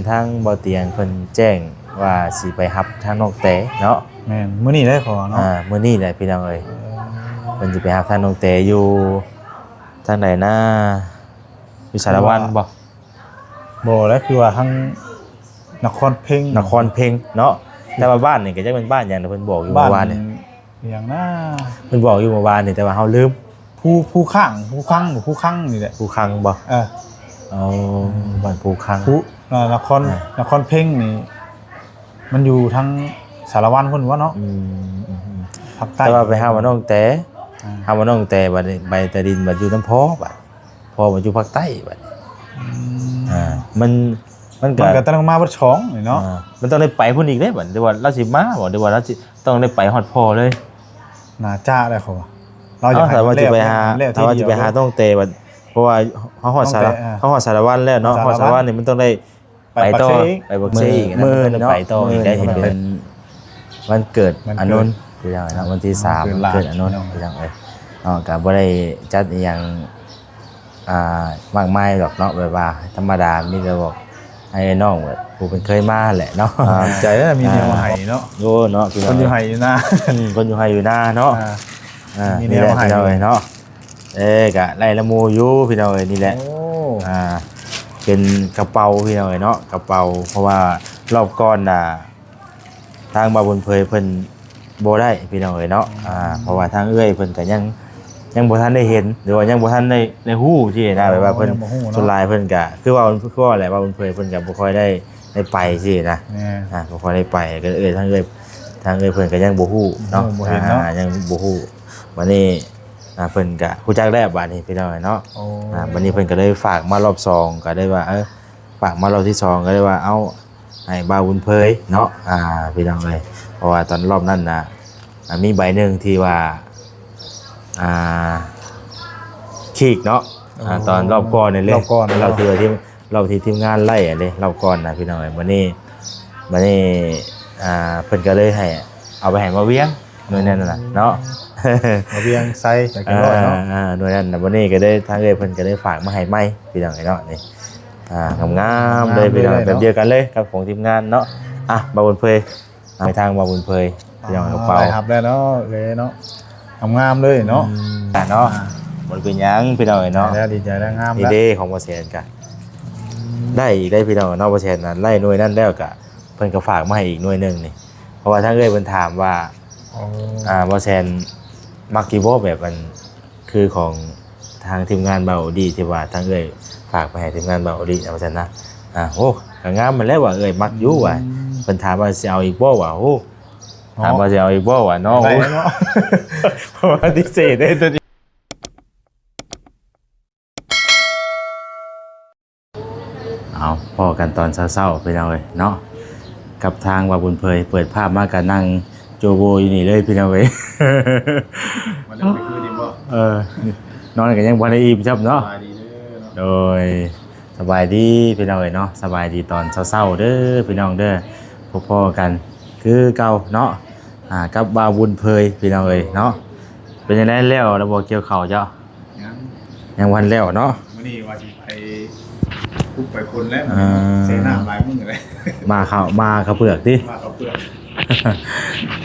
ທາງບໍ່ຕຽງເພິ່ນແຈ້ງວ່າຊິໄປຮັບທາງນ້ອງແຕເນາະ. ແມ່ນ ມື້ນີ້ໄດ້ຂໍເນາະ. ອ່າ ມື້ນີ້ແຫຼະພີ່ນ້ອງເອີຍ. ເອີ ເພິ່ນຊິໄປຮັບທາງນ້ອງແຕຢູ່ທາງໃດນະ? ຢູ່ສາລະວັນບໍ່? ບໍ່ແຫຼະ ຄືວ່າທາງນະຄອນເພັງ ນະຄອນເພັງເນາະ. ແຕ່ວ່າບ້ານນີ້ກໍຈັກແມ່ນບ້ານຫຍັງນະ ເພິ່ນບອກຢູ່ເມື່ອວານນີ້. ອີຫຍັງນະ ເພິ່ນບອກຢູ່ເມື່ອວານນີ້ ແຕ່ວ່າເຮົາລືມ. ພູ ພູຂ້າງ ພູຄັງ ພູຄັງນີ້ແຫຼະ. ພູຄັງບໍ່? ເອີ ອໍ ບ້ານພູຄັງ. ພູ ເອີ ນະຄອນ ອ່າ ນະຄອນເພັງນີ້ ມັນຢູ່ທາງສາລະວັນພຸ້ນວະເນາະ. ອືມ ອືມ ພາກໃຕ້. ແຕ່ວ່າໄປຫາວ່ານ້ອງແຕ ອ່າ ຫາວ່ານ້ອງແຕ ບັດນີ້ໄປແຕ່ດິນ ບັດຢູ່ນຳພໍ່ ບັດພໍ່ບັດຢູ່ພາກໃຕ້ ບັດນີ້. ອືມ ອ່າ ມັນ ມັນກໍ ມັນກໍຕ້ອງມາເບິດສອງນີ້ເນາະ. ອ່າ ມັນຕ້ອງໄດ້ໄປພຸ້ນອີກເດ້ ບັດ ຫຼືວ່າລາວຊິມາບໍ່ ຫຼືວ່າລາວຊິ ຕ້ອງໄດ້ໄປຮອດພໍ່ເລີຍ. ໜ້າຈະແລ້ວເຂົາວ່າ ລາວຢາກໃຫ້ ຖ້າວ່າຊິໄປຫາ ຖ້າວ່າຊິໄປຫານ້ອງແຕ ເພາະວ່າເຮົາຮອດສາລະ ເຮົາຮອດສາລະວັນແລ້ວເນາະ. ຮອດສາລະວັນນີ້ມັນຕ້ອງໄດ້ໄປຕໍ່ ໄປປາກເຊອີກ ໄປປາກເຊອີກນະ. ມື້ນີ້ເນາະ ໄປຕໍ່ອີກໄດ້ ເຫັນເປັນວັນເກີດອານົນ ພີ່ນ້ອງເນາະ. ວັນທີສາມ ວັນເກີດອານົນ ພີ່ນ້ອງເອີຍເນາະ. ກໍບໍ່ໄດ້ຈັດອີຫຍັງ ອ່າ ມາກມາຍດອກເນາະ ແບບວ່າທຳມະດາ ມີແຕ່ບອກໃຫ້ນ້ອງແບບຜູ້ເພິ່ນເຄີຍມາແຫຼະເນາະ. ຂອບໃຈເດີ ມີແນວມາໃຫ້ເນາະ. ໂອ້ເນາະ ພີ່ນ້ອງ ຄົນຢູ່ໄຮ່ຢູ່ນາ ອືມ ຄົນຢູ່ໄຮ່ຢູ່ນາເນາະ. ອ່າ ມີແນວມາໃຫ້ເນາະ. ເອີ ກະໄລ່ລະໝູ່ຢູ່ພີ່ນ້ອງເອີຍ ນີ້ແຫຼະ. ໂອ້ ອ່າ ເປັນກະເປົາພີ່ນ້ອງເອີຍເນາະ ກະເປົາ ເພາະວ່າລອບກ່ອນນະ ທາງບ່າວບຸນເຜີຍເພິ່ນບໍ່ໄດ້ພີ່ນ້ອງເອີຍເນາະ. ອືມ ອ່າ ເພາະວ່າທາງເອື້ອຍເພິ່ນກໍຍັງ ຍັງບໍ່ທັນໄດ້ເຫັນ ຫຼືວ່າຍັງບໍ່ທັນໄດ້ ໄດ້ຮູ້ຊີ້ນະ. ອໍ ແບບວ່າເພິ່ນ ຍັງບໍ່ຮູ້ເນາະ. ສ່ວນຫຼາຍເພິ່ນກໍຄືເວົ້າ ຄືເວົ້າແຫຼະ ບ່າວບຸນເຜີຍເພິ່ນກໍບໍ່ຄ່ອຍໄດ້ ໄດ້ໄປຊີ້ນະ. ແມ່ນ ອ່າ ບໍ່ຄ່ອຍໄດ້ໄປ ກໍເອື້ອຍ ທາງເອື້ອຍ ທາງເອື້ອຍເພິ່ນກໍຍັງບໍ່ຮູ້ເນາະ. ບໍ່ເຫັນເນາະ. ອ່າ ຍັງບໍ່ຮູ້. ບັດນີ້ ອ່າ ເພິ່ນກໍຮູ້ຈັກແລ້ວບັດນີ້ພີ່ນ້ອງເອີຍເນາະ. ໂອ້ ອ່າ ບັດນີ້ເພິ່ນກໍເລີຍຝາກມາລອບສອງ ກໍໄດ້ວ່າ ເອີ ຝາກມາລອບທີສອງ ກໍເລີຍວ່າ ເອົາ ໃຫ້ບ່າວບຸນເຜີຍເນາະ ອ່າ ພີ່ນ້ອງເອີຍ. ເພາະວ່າຕອນລອບນັ້ນນະ ອ່າ ມີໃບໜຶ່ງທີ່ວ່າ ອ່າ ຂີກເນາະ. ອໍ ອ່າ ຕອນລອບກ່ອນນີ້ເລີຍ ລອບກ່ອນ ລອບທີ່ວ່າທີມ ລອບທີ່ທີມງານໄລ່ຫັ້ນເດ້ ລອບກ່ອນນະ ພີ່ນ້ອງເອີຍ. ບັດນີ້ ບັດນີ້ ອ່າ ເພິ່ນກໍເລີຍໃຫ້ ເອົາໄປໃຫ້ບ່າວວຽງ ໜ່ວຍນັ້ນນະເນາະ. ບ່າວວຽງໃສ່ ຈາກເຈັດຮ້ອຍເນາະ. ອ່າ ໜ່ວຍນັ້ນນະ ບັດນີ້ກໍໄດ້ ທາງເອື້ອຍເພິ່ນກໍໄດ້ຝາກມາໃຫ້ໃໝ່ ພີ່ນ້ອງເອີຍເນາະ. ນີ້ ອ່າ ງາມໆເລີຍ ພີ່ນ້ອງ ແບບດຽວກັນເລີຍກັບຂອງທີມງານເນາະ. ອ່ະ ບ່າວບຸນເຜີຍ ໃຫ້ທາງບ່າວບຸນເຜີຍ ພີ່ນ້ອງ ກະເປົາ ໄດ້ຮັບແລ້ວເນາະ ເລີຍເນາະ ງາມໆເລີຍເນາະ. ອືມ ເນາະ ອ່າ ບໍ່ເປັນຫຍັງ ພີ່ນ້ອງເອີຍເນາະ. ດີແລ້ວ ດີໃຈແລ້ວ ງາມແລ້ວ. ນີ້ເດ້ຂອງບ່າວແສນກະ ອືມ ໄດ້ອີກໄດ້ ພີ່ນ້ອງເນາະ. ບ່າວແສນນັ້ນໄລ່ໜ່ວຍນັ້ນແລ້ວກະ ເພິ່ນກໍຝາກມາໃຫ້ອີກໜ່ວຍໜຶ່ງນີ້ ເພາະວ່າທາງເອື້ອຍເພິ່ນຖາມວ່າ ອໍ ອ່າ ບ່າວແສນມັກຢູ່ບໍ່ ແບບອັນ ຄືຂອງທາງທີມງານບ່າວໂອດີ ທີ່ວ່າທາງເອື້ອຍຝາກໄປໃຫ້ທີມງານບ່າວໂອດີນະ ວ່າຊັ້ນນະ. ອ່າ ໂອ້ ກໍງາມຫັ້ນແຫຼະວ່າ ເອື້ອຍມັກຢູ່ວ່າ. ອືມ ເພິ່ນຖາມວ່າຊິເອົາອີກບໍ່ວ່າ. ໂອ້ ເນາະ ຖາມວ່າຊິເອົາອີກບໍ່ວ່າເນາະ. ໄດ້ເນາະ ເພາະວ່າຕິເສດເດ້ຕົວນີ້. ເອົາ ພໍ້ກັນຕອນເຊົ້າໆ ພີ່ນ້ອງເອີຍເນາະ ກັບທາງບ່າວບຸນເຜີຍ. ເປີດພາບມາກໍນັ່ງໂຈໂບຢູ່ນີ້ເລີຍ ພີ່ນ້ອງເອີຍ. ມາເລື່ອງໄປຄືນນີ້ບໍ່? ເອີ ນອນກໍຍັງບໍ່ໄດ້ອີ່ມຊ້ຳເນາະ. ສະບາຍດີເດີເນາະ. ໂດຍ ສະບາຍດີພີ່ນ້ອງເອີຍເນາະ ສະບາຍດີຕອນເຊົ້າໆ ເດີພີ່ນ້ອງເດີ. ພໍ້ໆກັນຄືເກົ່າເນາະ ອ່າ ກັບບ່າວບຸນເຜີຍ ພີ່ນ້ອງເອີຍເນາະ. ເປັນຈັ່ງໃດ ແລ້ວແລ້ວບໍ່ ກ່ຽວເຂົ້າເຈົ້າ? ຍັງ ຍັງບໍ່ທັນແລ້ວເນາະ. ມື້ນີ້ວ່າຊິໄປປຸກໄປຄົນແລ້ວ. ເອີ ເສນ້ຳຫຼາຍມື້ແລ້ວ. ມາເຂົ້າ ມາເຂົ້າເປືອກຕິ? ມາເຂົ້າເປືອກ.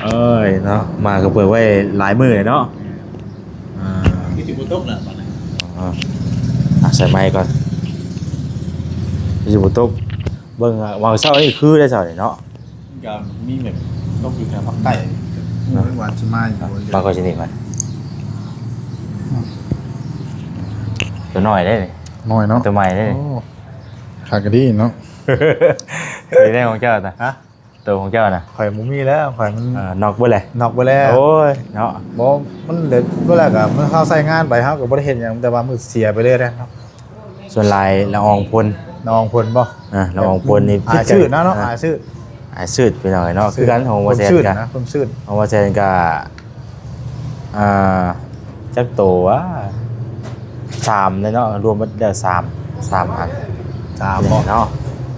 ເອີຍເນາະ ມາເຂົ້າເປືອກໄວ້ຫຼາຍມື້ແລ້ວເນາະ. ອ່າ ຄືຊິບໍ່ຕົກແລ້ວບັດນີ້. ອ່າ ອ່າ ໃສ່ໄມກ່ອນ ຄືຊິບໍ່ຕົກ. ເບິ່ງວ່າເຊົ້ານີ້ຄືໄດ້ເຊົ້ານີ້ເນາະ. ກໍມີແບບຕົກຢູ່ແຖວພາກໃຕ້ ເນາະ ວ່າຊິມາຢູ່. ມາກໍຊິນີ້ມາ ຕົວນ້ອຍເດ້ນີ້ ນ້ອຍເນາະ ຕົວໃໝ່ເດ້ນີ້. ໂອ້ ຄັກກະດີເນາະ. ຕົວໃດຂອງເຈົ້ານະ? ຮະ? ຕົວຂອງເຈົ້ານະ? ຂ້ອຍບໍ່ມີແລ້ວ ຂ້ອຍມັນ ເອີ ນອກເບິດແລ້ວ ນອກເບິດແລ້ວ. ໂອ້ຍເນາະ ບໍ່ ມັນເລີຍ ເວລາກໍມັນເຮົາໃຊ້ງານໄປ ເຮົາກໍບໍ່ໄດ້ເຮັດຫຍັງ ແຕ່ວ່າມັນເສຍໄປເລີຍເດ້ເນາະ. ສ່ວນຫຼາຍລະອອງພົນ ລະອອງພົນບໍ່? ອ່າ ລະອອງພົນນີ້ ອາຍຊືດນະເນາະ. ອ່າ ອາຍຊືດ ອາຍຊືດ ພີ່ນ້ອງເອີຍເນາະ. ຄືກັນຂອງບ່າວແສນກໍ ຂອງບ່າວແສນກໍ ອ່າ ຈັກໂຕວະ ສາມເລີຍເນາະ ລວມໝົດແລ້ວ ສາມ ສາມອັນ ສາມບໍ່ເນາະ.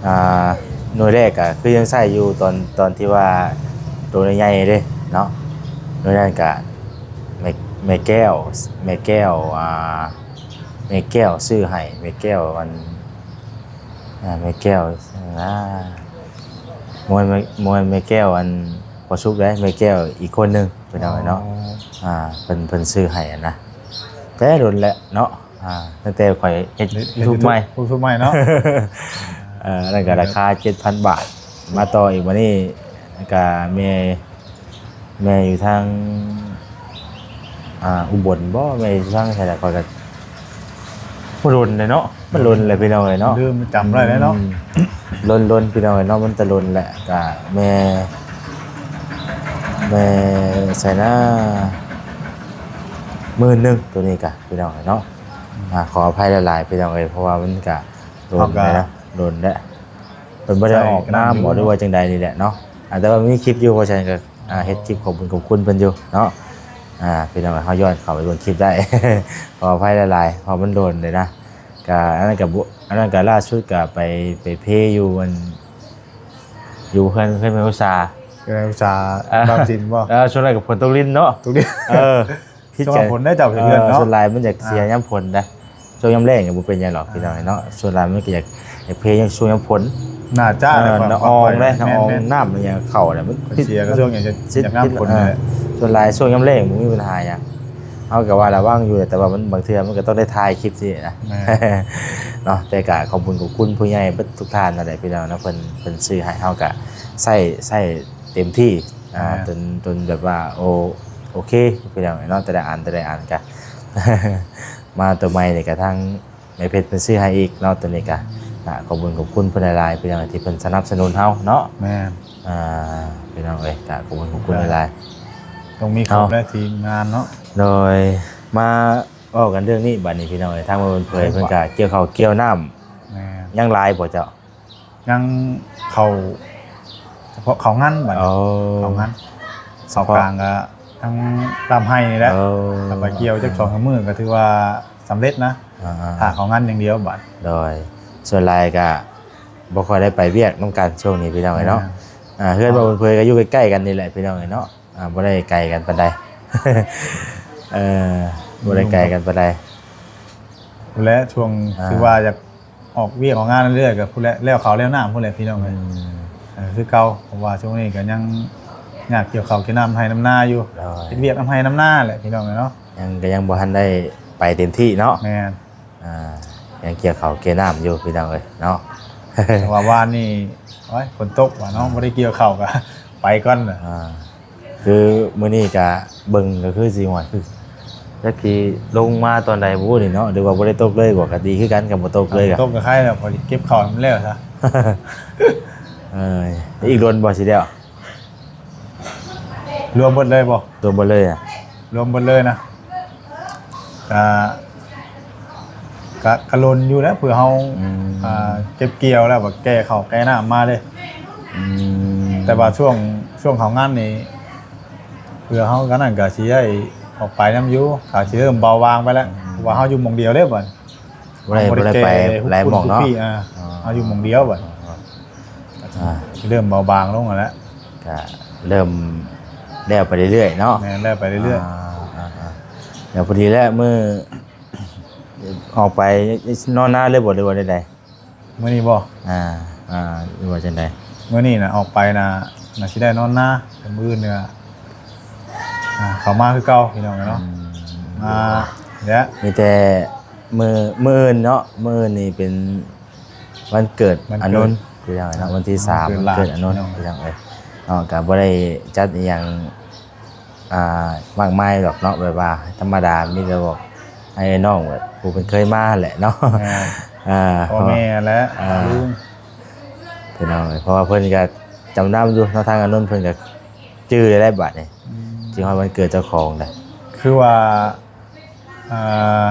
ອ່າ ໜ່ວຍແລກກໍຄືຍັງໃຊ້ຢູ່ ຕອນ ຕອນທີ່ວ່າໂຕໃຫຍ່ໆເດ້ເນາະ. ໜ່ວຍນັ້ນກໍ ແມ່ ແມ່ແກ້ວ ແມ່ແກ້ວ ອ່າ ແມ່ແກ້ວຊື້ໃຫ້ ແມ່ແກ້ວ ອັນ ອ່າ ແມ່ແກ້ວນະ ບໍ່ແມ່ນ ບໍ່ແມ່ນແມ່ແກ້ວອັນພໍ່ສຸກເດ້ ແມ່ແກ້ວອີກຄົນໜຶ່ງ ພີ່ນ້ອງເອີຍເນາະ. ອໍ ອ່າ ເພິ່ນ ເພິ່ນຊື້ໃຫ້ຫັ້ນນະ ແຕ່ດົນແລ້ວເນາະ. ອ່າ ຕັ້ງແຕ່ຂ້ອຍເຮັດ ເຮັດ YouTube ໃໝ່ YouTube ໃໝ່ເນາະ. ເອີ ອັນນັ້ນກໍລາຄາເຈັດພັນບາດ ມາຕໍ່ອີກບັດນີ້ ແລ້ວກໍແມ່ ແມ່ຢູ່ທາງ ອ່າ ອຸບົນບໍ ແມ່ຢູ່ທາງໃສລະ ຂ້ອຍກໍບໍ່ດົນແລ້ວເນາະ ມັນດົນແລ້ວພີ່ນ້ອງເອີຍເນາະ ລືມ ຈຳໄດ້ແລ້ວເນາະ. ອືມ ດົນໆ ພີ່ນ້ອງເອີຍເນາະ ມັນແຕ່ດົນແຫຼະ. ກະແມ່ ແມ່ໃສນະ ໝື່ນໜຶ່ງ ໂຕນີ້ກະ ພີ່ນ້ອງເອີຍເນາະ. ອ່າ ຂໍອະໄພຫຼາຍໆ ພີ່ນ້ອງເອີຍ ເພາະວ່າມັນກະດົນແລ້ວ ເຮົາກະ ນະ ດົນແລ້ວ ເພິ່ນບໍ່ໄດ້ອອກນາມບໍ ຫຼືວ່າຈັ່ງໃດນີ້ແຫຼະເນາະ. ອ່າ ແຕ່ວ່າມີຄລິບຢູ່ ເພາະສະນັ້ນກໍ ອ່າ ເຮັດຄລິບຂອບຄຸນຂອບຄຸນເພິ່ນຢູ່ເນາະ. ອ່າ ພີ່ນ້ອງເຮົາຍ້ອນເຂົ້າໄປເບິ່ງຄລິບໄດ້ ຂໍອະໄພຫຼາຍໆ ເພາະມັນດົນເດ້ນະ. ກະອັນນັ້ນກະ ອັນນັ້ນກະລ່າສຸດກະໄປ ໄປເພຢູ່ອັນ ຢູ່ເຮືອນ ເຮືອນແມ່ອຸດສາ ເຮືອນແມ່ອຸດສາ ເອີ ບາງສິນບໍ? ເອີ ຊ່ວງນັ້ນກະຝົນຕົກລິນເນາະ ຕົກລິນ ເອີ ຜິດກັນ ຊ່ວງຝົນໄດ້ເຈົ້າເຮັດເຮືອນເນາະ ສ່ວນຫຼາຍມັນຢາກເສຍຍາມຝົນນະ. ຊ່ວງຍາມແລ້ງກໍບໍ່ເປັນຫຍັງດອກ ອ່າ ພີ່ນ້ອງເນາະ ສ່ວນຫຼາຍມັນກໍຢາກ ຢາກເພຍ ຊ່ວງຍາມຝົນ ໜ້າຈະ ເອີ ນະອອງເດ້ ນະອອງ ແມ່ນໆ ນ້ຳອີ່ຫຍັງເຂົ້າແລ້ວ ມັນຜິດ ເສຍກໍຊ່ວງຍາມ ຍາມຝົນ ເອີ ນີ້ແຫຼະ. ສ່ວນຫຼາຍຊ່ວງຍາມແລ້ງບໍ່ມີບັນຫາຫຍັງ ເຮົາກໍວ່າລະວັງຢູ່ ແຕ່ວ່າມັນ ບາງເທື່ອມັນກໍຕ້ອງໄດ້ຖ່າຍຄລິບຊີ້ນະ ແມ່ນ ເນາະ. ແຕ່ກໍຂອບຄຸນ ຂອບຄຸນຜູ້ໃຫຍ່ເບິດທຸກທ່ານນັ້ນແຫຼະ ພີ່ນ້ອງເນາະ ເພິ່ນ ເພິ່ນຊື້ໃຫ້ ເຮົາກໍໃຊ້ ໃຊ້ເຕັມທີ່ ອ່າ ແມ່ນ ຈົນ ຈົນແບບວ່າ ໂອ ໂອເຄ ພີ່ນ້ອງເນາະ ແຕ່ລະອັນ ແຕ່ລະອັນກໍ ມາຕົວໃໝ່ນີ້ກໍທາງ ແມ່ເພັດເພິ່ນຊື້ໃຫ້ອີກເນາະ ຕົວນີ້ກະ ກະຂອບຄຸນຂອບຄຸນເພິ່ນຫຼາຍໆ ພີ່ນ້ອງ ທີ່ເພິ່ນສະໜັບສະໜູນເຮົາເນາະ. ແມ່ນ ອ່າ ພີ່ນ້ອງເອີຍ ກະຂອບຄຸນຂອບຄຸນຫຼາຍໆ ຕ້ອງມີຄົບແຫຼະ ທີມງານເນາະ. ໂດຍ ມາເວົ້າກັນເລື່ອງນີ້ບັດນີ້ ພີ່ນ້ອງເອີຍ ທາງເພິ່ນເຜີຍ ເພິ່ນກະກ່ຽວເຂົ້າກ່ຽວນ້ຳ. ແມ່ນ ຍັງຫຼາຍບໍ່ເຈົ້າ? ຍັງເຂົ້າ ສະເພາະເຂົ້າງານບັດນີ້ ເຂົ້າງານ ເຂົ້າກາງກະທັງດຳໄຮ່ນີ້ແຫຼະ ເຂົ້າໄປກ່ຽວຈັກສອງສາມມື້ກໍຖືວ່າສຳເລັດນະ ຖ້າເຂົ້າງານຢ່າງດຽວບັດ. ໂດຍ ສ່ວນຫຼາຍກະບໍ່ຄ່ອຍໄດ້ໄປວຽກນຳກັນຊ່ວງນີ້ ພີ່ນ້ອງເອີຍເນາະ. ອ່າ ເຮືອນບ່າວບຸນເຜີຍກໍຢູ່ໃກ້ໆກັນນີ້ແຫຼະ ພີ່ນ້ອງເອີຍເນາະ ອ່າ ບໍ່ໄດ້ໄກກັນປານໃດ ເອີ ບໍ່ໄດ້ໄກກັນປານໃດ ແລະ ຊ່ວງ ອ່າ ຄືວ່າຢາກ ອອກວຽກອອກງານເລື້ອຍໆ ກໍພຸ້ນແຫຼະ ແລ້ວເຂົ້າແລ້ວນ້ຳພຸ້ນແຫຼະ ພີ່ນ້ອງເອີຍ. ອືມ ເອີ ຄືເກົ່າ ເພາະວ່າຊ່ວງນີ້ກໍຍັງຍາກກ່ຽວເຂົ້າກ່ຽວນ້ຳໄຮ່ນ້ຳນາຢູ່ ເຮັດວຽກນຳໄຮ່ນຳນາແຫຼະ ພີ່ນ້ອງເອີຍເນາະ. ຍັງ ກໍຍັງບໍ່ທັນໄດ້ໄປເຕັມທີ່ເນາະ. ແມ່ນ ອ່າ ຍັງກ່ຽວເຂົ້າກ່ຽວນ້ຳຢູ່ ພີ່ນ້ອງເອີຍເນາະ. ແຕ່ວ່າວານນີ້ ໂອ້ຍ ຝົນຕົກວ່າເນາະ ບໍ່ໄດ້ກ່ຽວເຂົ້າ ກໍໄປກ່ອນ. ອ່າ ຄືມື້ນີ້ກະເບິ່ງກໍຄືຊິ ໂອ້ຍ ຄືຈັກຊິລົງມາຕອນໃດບໍ່ນີ້ເນາະ ຫຼືວ່າບໍ່ໄດ້ຕົກເລີຍບໍ່ ກໍດີຄືກັນ ກໍບໍ່ຕົກເລີຍ ກໍຕົກກໍໄຄແລ້ວ ພໍຊິເກັບເຂົ້າໃຫ້ມັນແລ້ວຊະ. ເອີ ອີກດົນບໍ່ຊິແລ້ວ? ລວມເບິດເລີຍບໍ່? ລວມເບິດເລີຍ ລວມເບິດເລີຍນະ ກະ ກະ ກະລົນຢູ່ແຫຼະ ເພື່ອເຮົາ ອືມ ອ່າ ເກັບກ່ຽວແລ້ວ ແກ່ເຂົ້າແກ່ນ້ຳມາເດ້. ອືມ ແຕ່ວ່າຊ່ວງ ຊ່ວງເຂົ້າງານນີ້ ເພື່ອເຮົາກະນັ້ນກະຊິໄດ້ອອກໄປນຳຢູ່ ກະຊິເລີ່ມເບົາບາງໄປແລ້ວ ອືມ ເພາະວ່າເຮົາຢູ່ໝ່ອງດຽວເດ້ບັດ ບໍ່ໄດ້ ບໍ່ໄດ້ໄປຫຼາຍໝ່ອງເນາະ. ອ່າ ເຮົາຢູ່ໝ່ອງດຽວບັດ ອ່າ ຊິເລີ່ມເບົາບາງລົງຫັ້ນແຫຼະ ກະເລີ່ມແລ້ວໄປເລື້ອຍໆເນາະ. ແມ່ນ ແລ້ວໄປເລື້ອຍໆ ອ່າໆໆ ແລ້ວພໍດີແລ້ວ ມື້ ອອກໄປນອນນາເລີຍບໍ່ ຫຼືວ່າແນວໃດ? ມື້ນີ້ບໍ່? ອ່າ ອ່າ ຫຼືວ່າຈັ່ງໃດ? ມື້ນີ້ນະ ອອກໄປນະ ນະຊິໄດ້ນອນນາ ແຕ່ມື້ອື່ນນະ ອ່າ ເຂົ້າມາຄືເກົ່າ ພີ່ນ້ອງເອີຍເນາະ. ອືມ ມາແລ້ວ ມີແຕ່ມື້ ມື້ອື່ນເນາະ ມື້ອື່ນນີ້ເປັນວັນເກີດ ວັນເກີດອານົນ ພີ່ນ້ອງເອີຍເນາະ ວັນທີສາມ ວັນເກີດອານົນ ພີ່ນ້ອງເອີຍເນາະ ກໍບໍ່ໄດ້ຈັດອີ່ຫຍັງ ອ່າ ມາກມາຍດອກເນາະ ແບບວ່າທຳມະດາ ມີແຕ່ບອກໃຫ້ນ້ອງແບບຜູ້ເພິ່ນເຄີຍມາຫັ້ນແຫຼະເນາະ. ອ່າ ພໍ່ແມ່ແຫຼະ ອ່າ ລຸງ ພີ່ນ້ອງເອີຍ ເພາະວ່າເພິ່ນກໍຈຳນຳຢູ່ເນາະ ທາງອານົນເພິ່ນກໍຈື່ໄດ້ບາດນີ້ ອືມ ຈື່ຮອດວັນເກີດເຈົ້າຂອງໄດ້ ຄືວ່າ ອ່າ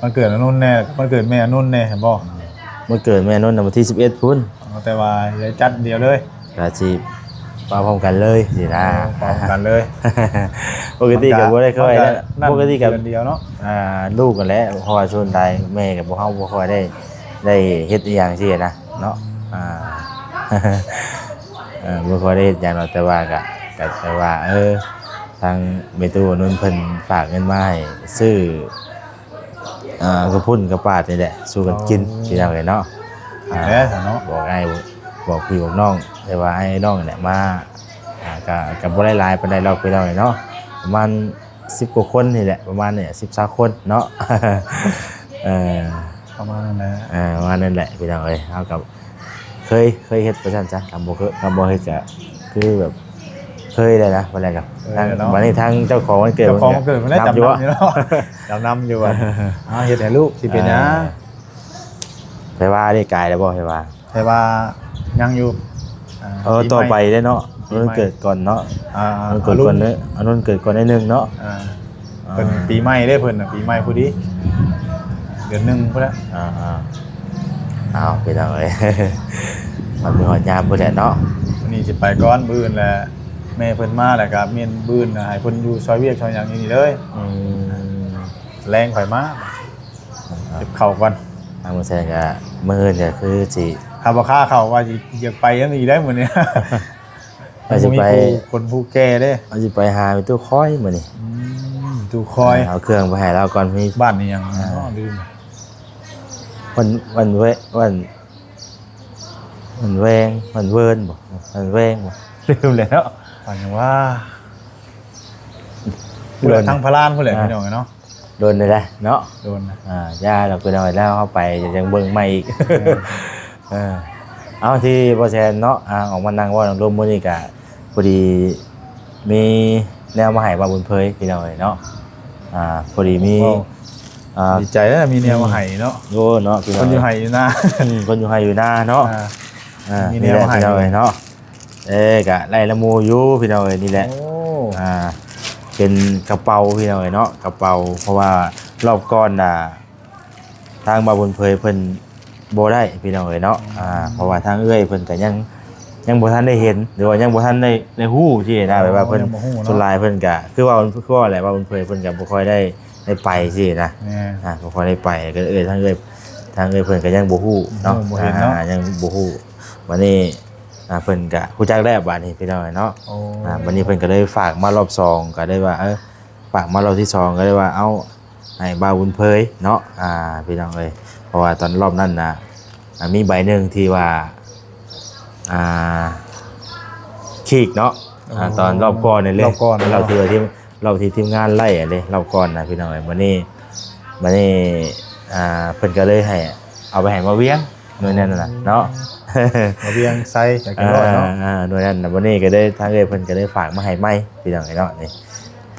ວັນເກີດອານົນແດ່ ວັນເກີດແມ່ອານົນແດ່ ເຫັນບໍ່? ອືມ ວັນເກີດແມ່ອານົນນະ ວັນທີສິບເອັດພຸ້ນ ອໍ ແຕ່ວ່າໄດ້ຈັດດຽວເລີຍ ກະຊິປະພ້ອມກັນເລີຍຊີ້ນະ ເອີ ປະພ້ອມກັນເລີຍ. ປົກກະຕິກະບໍ່ໄດ້ຄ່ອຍ ມັນກະ ປົກກະຕິກະເດືອນດຽວເນາະ ອ່າ ລູກຫັ້ນແຫຼະ ເພາະວ່າສ່ວນຫຼາຍແມ່ກັບພວກເຮົາບໍ່ຄ່ອຍໄດ້ ໄດ້ເຮັດອີ່ຫຍັງຊີ້ນະເນາະ ອ່າ ເອີ ບໍ່ຄ່ອຍໄດ້ເຮັດຫຍັງດອກ ແຕ່ວ່າກະ ກະແຕ່ວ່າ ເອີ ທາງແມ່ຕູ້ອານົນເພິ່ນຝາກເງິນມາໃຫ້ຊື້ ອ່າ ກະພຸ້ນກະປາດນີ້ແຫຼະ ສູ່ກັນກິນ ພີ່ນ້ອງເອີຍເນາະ. ແລ້ວຊະເນາະ ບອກອ້າຍບອກພີ່ບອກນ້ອງ ແຕ່ວ່າອ້າຍນ້ອງນີ້ແຫຼະມາ ອ່າ ກະ ກະບໍ່ໄດ້ຫຼາຍປານໃດດອກພີ່ນ້ອງເນາະ ປະມານສິບກວ່າຄົນນີ້ແຫຼະ ປະມານນີ້ ສິບ ຊາວຄົນເນາະ ເອີ ປະມານນັ້ນແຫຼະ ເອີ ປະມານນັ້ນແຫຼະພີ່ນ້ອງເອີຍ ເຮົາກໍເຄີຍ ເຄີຍເຮັດວ່າຊັ້ນຊະ ຄັນບໍ່ເຄີຍ ຄັນບໍ່ເຮັດກໍຄືແບບເຄີຍແລ້ວນະ ບັດແລ້ວກໍ ເອີ ທາງ ເນາະ ບັດນີ້ທາງເຈົ້າຂອງວັນເກີດ ເຈົ້າຂອງວັນເກີດເພິ່ນໄດ້ ນຳຢູ່ບໍ່ ຈຳນຳຢູ່ເນາະ ຈຳນຳຢູ່ບັດ ເອົາເຮັດໃຫ້ລູກ ຊິເປັນຫຍັງ ອ່າ ໄປວ່າໄດ້ກາຍແລ້ວບໍ່ ໄປວ່າ ແຕ່ວ່າຍັງຢູ່ ອ່າ ເອີ ປີໃໝ່ ຕໍ່ໄປເດ້ເນາະ ປີໃໝ່ ວັນເກີດກ່ອນເນາະ ອ່າ ວັນເກີດກ່ອນເດ້ ອັນນັ້ນເກີດກ່ອນໜ້ອຍໜຶ່ງເນາະ ອ່າ ອ່າ ເພິ່ນປີໃໝ່ເດ້ ເພິ່ນນະ ປີໃໝ່ພໍດີ ເດືອນໜຶ່ງພຸ້ນແຫຼະ ອ່າໆ ເອົາ ພີ່ນ້ອງເອີຍ ຮອດມື້ຮອດຍາມພຸ້ນແຫຼະເນາະ ມື້ນີ້ຊິໄປກ່ອນ ມື້ອື່ນແຫຼະ ແມ່ເພິ່ນມາແລ້ວກໍແມ່ນມື້ອື່ນໃຫ້ເພິ່ນຢູ່ຊ່ອຍວຽກຊ່ອຍຫຍັງຢູ່ນີ້ເລີຍ ອືມ ແລງຂ້ອຍມາ ອ່າ ເກັບເຂົ້າກ່ອນ ທາງບໍ່ແຊນກໍມື້ອື່ນກໍຄືຊິ ຖ້າບໍ່ຄ້າເຂົ້າວ່າຊິຢາກໄປນຳອີກໄດ໋ມື້ນີ້ ວ່າຊິໄປ ບໍ່ມີຜູ້ຄົນຜູ້ແກ່ເດ້ ວ່າຊິໄປຫາແມ່ຕູ້ຄອຍມື້ນີ້ ອືມ ຕູ້ຄອຍ ເອົາເຄື່ອງໄປໃຫ້ລາວກ່ອນ ມີ ບ້ານອີ່ຫຍັງເນາະ ອ່າ ລືມ ວັນ ວັນເວ ວັນ ວັນແວງ ວັນເວີນບໍ່ ວັນແວງບໍ່ ລືມແລ້ວເນາະ ວ່າຫຍັງວ່າ ພຸ້ນແຫຼະ ທາງພະລານພຸ້ນແຫຼະ ອ່າ ພີ່ນ້ອງເອີຍເນາະ ດົນແລ້ວເນາະ ດົນນະ ອ່າ ຢ່າດອກພີ່ນ້ອງ ແລ້ວເຮົາໄປຍັງເບິ່ງໃໝ່ອີກ ເອີ ເອີ ເອົາ ທີ່ບໍ່ແຊນເນາະ ອ່າ ອອກມານັ່ງເວົ້ານັ່ງລົມມື້ນີ້ກະພໍດີມີແນວມາໃຫ້ບ່າວບຸນເຜີຍພີ່ນ້ອງເອີຍເນາະ ອ່າ ພໍດີມີ ອ່າ ດີໃຈແລ້ວມີແນວມາໃຫ້ເນາະ ໂອ້ ເນາະ ຄົນຢູ່ໄຮ່ຢູ່ນາ ອືມ ຄົນຢູ່ໄຮ່ຢູ່ນາເນາະ ອ່າ ມີແນວມາໃຫ້ພີ່ນ້ອງເອີຍເນາະ ເອີ ກະໄດ້ລະໝູ່ຢູ່ພີ່ນ້ອງເອີຍ ນີ້ແຫຼະ ໂອ້ ອ່າ ເປັນກະເປົາພີ່ນ້ອງເອີຍເນາະ ກະເປົາ ເພາະວ່າລອບກ່ອນນະ ທາງບ່າວບຸນເຜີຍເພິ່ນບໍ່ໄດ້ພີ່ນ້ອງເອີຍເນາະ ອ່າ ເພາະວ່າທາງເອື້ອຍເພິ່ນກະຍັງ ຍັງບໍ່ທັນໄດ້ເຫັນ ຫຼືວ່າຍັງບໍ່ທັນໄດ້ ໄດ້ຮູ້ຊີ້ນະ ອໍ ແບບວ່າເພິ່ນ ຍັງບໍ່ຮູ້ເນາະ ສ່ວນຫຼາຍເພິ່ນກະ ຄືເວົ້າ ຄືເວົ້າແຫຼະ ບ່າວບຸນເຜີຍເພິ່ນກະບໍ່ຄ່ອຍໄດ້ ໄດ້ໄປຊີ້ນະ ແມ່ນ ອ່າ ບໍ່ຄ່ອຍໄດ້ໄປ ກໍເອື້ອຍ ທາງເອື້ອຍ ທາງເອື້ອຍເພິ່ນກະຍັງບໍ່ຮູ້ເນາະ ບໍ່ເຫັນເນາະ ອ່າ ຍັງບໍ່ຮູ້ ບັດນີ້ ອ່າ ເພິ່ນກະຮູ້ຈັກແລ້ວບາດນີ້ພີ່ນ້ອງເນາະ ໂອ້ ອ່າ ບັດນີ້ເພິ່ນກໍເລີຍຝາກມາລອບສອງ ກໍເລີຍວ່າ ເອີ ຝາກມາລອບທີສອງ ກໍເລີຍວ່າ ເອົາ ໃຫ້ບ່າວບຸນເຜີຍເນາະ ອ່າ ພີ່ນ້ອງເອີຍ ເພາະວ່າຕອນລອບນັ້ນນະ ອ່າ ມີໃບໜຶ່ງທີ່ວ່າ ອ່າ ຂີກເນາະ ໂອ້ ອ່າ ຕອນລອບກ່ອນນີ້ເລີຍ ລອບກ່ອນເນາະ ລອບທີ່ວ່າທີມ ລອບທີ່ທີມງານໄລ່ຫັ້ນເດ້ ລອບກ່ອນນະພີ່ນ້ອງເອີຍ ບັດນີ້ ບັດນີ້ ອ່າ ເພິ່ນກໍເລີຍໃຫ້ ເອົາໄປໃຫ້ມາວຽງ ໜ່ວຍນັ້ນນະເນາະ ມາວຽງໃສ່ຈັກເປັນຮ້ອຍເນາະ ອ່າ ໜ່ວຍນັ້ນນະ ບັດນີ້ກໍເລີຍ ທາງເອື້ອຍເພິ່ນກໍເລີຍຝາກມາໃຫ້ໃໝ່ພີ່ນ້ອງເອີຍເນາະ ນີ້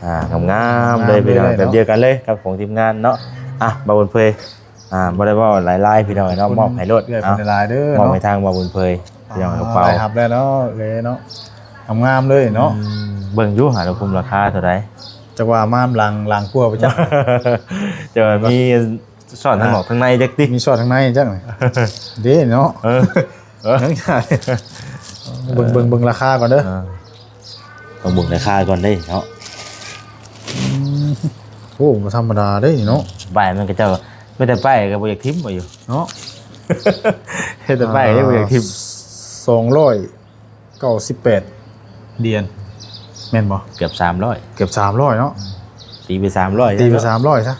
ອ່າ ງາມໆເລີຍພີ່ນ້ອງ ງາມເລີຍເນາະ ແບບດຽວກັນເລີຍກັບຂອງທີມງານເນາະ ອ່ະ ບ່າວບຸນເຜີຍ ອ່າ ບໍ່ໄດ້ເວົ້າຫຼາຍໆພີ່ນ້ອງເນາະ ຂອບຄຸນ ມອບໃຫ້ໂລດ ເອື້ອຍເພິ່ນຫຼາຍໆເດີ ມອບໃຫ້ທາງບ່າວບຸນເຜີຍ ພີ່ນ້ອງ ກະເປົາ ອ່າ ໄດ້ຮັບແລ້ວເນາະ ເອີເນາະ ງາມໆເລີຍເນາະ ອືມ ເບິ່ງຢູ່ຫາລະຄຸມລາຄາເທົ່າໃດ ຈັກວ່າມາຫຼັງ ຫຼັງກວ່າບໍ່ຈັກ ແຕ່ວ່າມີ ສ້ອນທາງນອກ ອ່າ ທາງໃນຈັກຕິ ມີສ້ອນທາງໃນຈັກ ເດ້ເນາະ ເອີ ເອີ ຍັງ ເບິ່ງ ເບິ່ງ ເບິ່ງລາຄາກ່ອນເດີ ເອີ ຕ້ອງເບິ່ງລາຄາກ່ອນເດ້ເນາະ ອືມ ໂອ້ ບໍ່ທຳມະດາເດ້ນີ້ເນາະ ປ້າຍມັນກະເຈົ້າ ມີແຕ່ປ້າຍກະບໍ່ຢາກຖິ້ມວ່າຢູ່ເນາະ ເຮັດແຕ່ປ້າຍກະຍັງບໍ່ຢາກຖິ້ມ ອ່າ ສອງຮ້ອຍ ເກົ້າສິບແປດຫຼຽນ ແມ່ນບໍ່? ເກືອບສາມຮ້ອຍ ເກືອບສາມຮ້ອຍເນາະ ອືມ ຕີໄປສາມຮ້ອຍ ຕີໄປສາມຮ້ອຍຊະ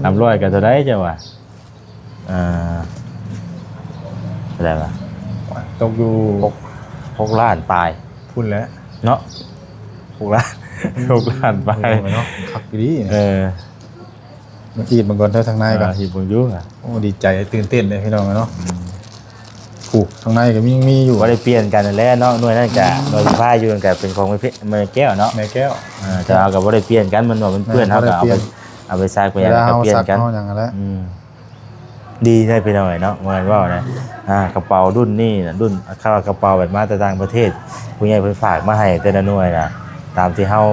ສາມຮ້ອຍກະເທົ່າໃດເຈົ້າວ່າ ເອີ ເທົ່າໃດວະ? ຕົກຢູ່ ຫົກ ຫົກລ້ານປາຍພຸ້ນແຫຼະເນາະ ຫົກລ້ານ ຫົກລ້ານປາຍ ໂອ້ຍເນາະ ຄັກອີ່ຫຼີ ເອີ ມາຮີບເບິ່ງກ່ອນເດີທາງໃນກໍ ອ່າ ຮີບເບິ່ງຢູ່ ໂອ້ ດີໃຈຕື່ນເຕັ້ນເດ້ພີ່ນ້ອງເນາະ ອືມ ໂອ້ ທາງໃນກໍມີ ມີຢູ່ ບໍ່ໄດ້ປ່ຽນກັນຫັ້ນແຫຼະເນາະ ໜ່ວຍນັ້ນກະ ອືມ ໜ່ວຍທີ່ພາຍຢູ່ນັ້ນກະເປັນຂອງແມ່ແກ້ວເນາະ ແມ່ແກ້ວ ເອີ ແຕ່ເຮົາກໍບໍ່ໄດ້ປ່ຽນກັນ ມັນວ່າມັນເປື້ອນ ແມ່ນ ເຮົາກໍເອົາໄປ ບໍ່ໄດ້ປ່ຽນ ເອົາໄປຊັກໄປຫຍັງກໍປ່ຽນກັນ ເວລາເຮົາຊັກເຮົາຫຍັງຫັ້ນແຫຼະ ອືມ ດີເດ້ພີ່ນ້ອງເອີຍເນາະ ວ່າແມ່ນວ່ານະ ອ່າ ກະເປົາລຸ້ນນີ້ນະ ລຸ້ນ ຄຳວ່າກະເປົາແບບມາແຕ່ຕ່າງປະເທດ ຜູ້ໃຫຍ່ເພິ່ນຝາກມາໃຫ້ແຕ່ລະໜ່ວຍນະ ຕາມທີ່ເຮົາ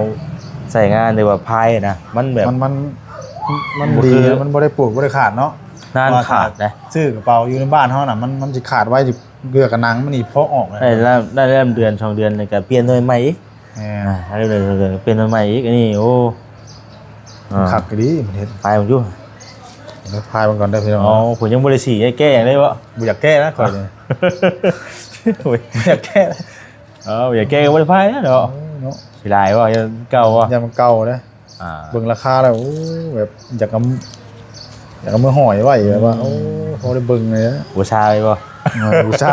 ໃຊ້ງານ ຫຼືວ່າພາຍນະ ມັນແບບ ມັນ ມັນ ມັນ ບໍ່ ດີ ຄື ມັນບໍ່ໄດ້ປູກບໍ່ໄດ້ຂາດເນາະ ນານຂາດເດ້ ຊື້ກະເປົາຢູ່ໃນບ້ານເຮົານະ ມັນ ມັນຊິຂາດໄວ ເທື່ອກະໜັງມັນນີ້ເພາະອອກ ໄດ້ລະ ໄດ້ລະເດືອນສອງເດືອນນີ້ກະປ່ຽນໜ່ວຍໃໝ່ອີກ ແມ່ນ ອ່າ ເດືອນ ເດືອນ ປ່ຽນໜ່ວຍໃໝ່ອີກ ອັນນີ້ ໂອ້ ອ່າ ຄັກອີ່ຫຼີມັນເຮັດ ພາຍມັນຢູ່ ພາຍມັນກ່ອນເດີພີ່ນ້ອງ ອໍ ເພິ່ນຍັງບໍ່ໄດ້ສີ ແກ້ຫຍັງເລີຍບໍ່? ບໍ່ຢາກແກ້ນະຂ້ອຍນີ້ ໂອ້ຍ ບໍ່ຢາກແກ້ນະ ເອີ ບໍ່ຢາກແກ້ກໍບໍ່ໄດ້ພາຍແລ້ວເນາະ ໂອ້ຍເນາະ ຊິຫຼາຍບໍ່? ຍັງເກົ່າບໍ່? ຍັງເກົ່າເດ້ ອ່າ ເບິ່ງລາຄາແລ້ວ ໂອ້ ແບບຢາກ ອາ ແລ້ວກໍເອົາມືຫ້ອຍໄວ້ ແບບວ່າ ອືມ ໂອ້ ພໍໄດ້ເບິ່ງເລີຍ ບູຊາໄວ້ບໍ່? ເອີ ບູຊາ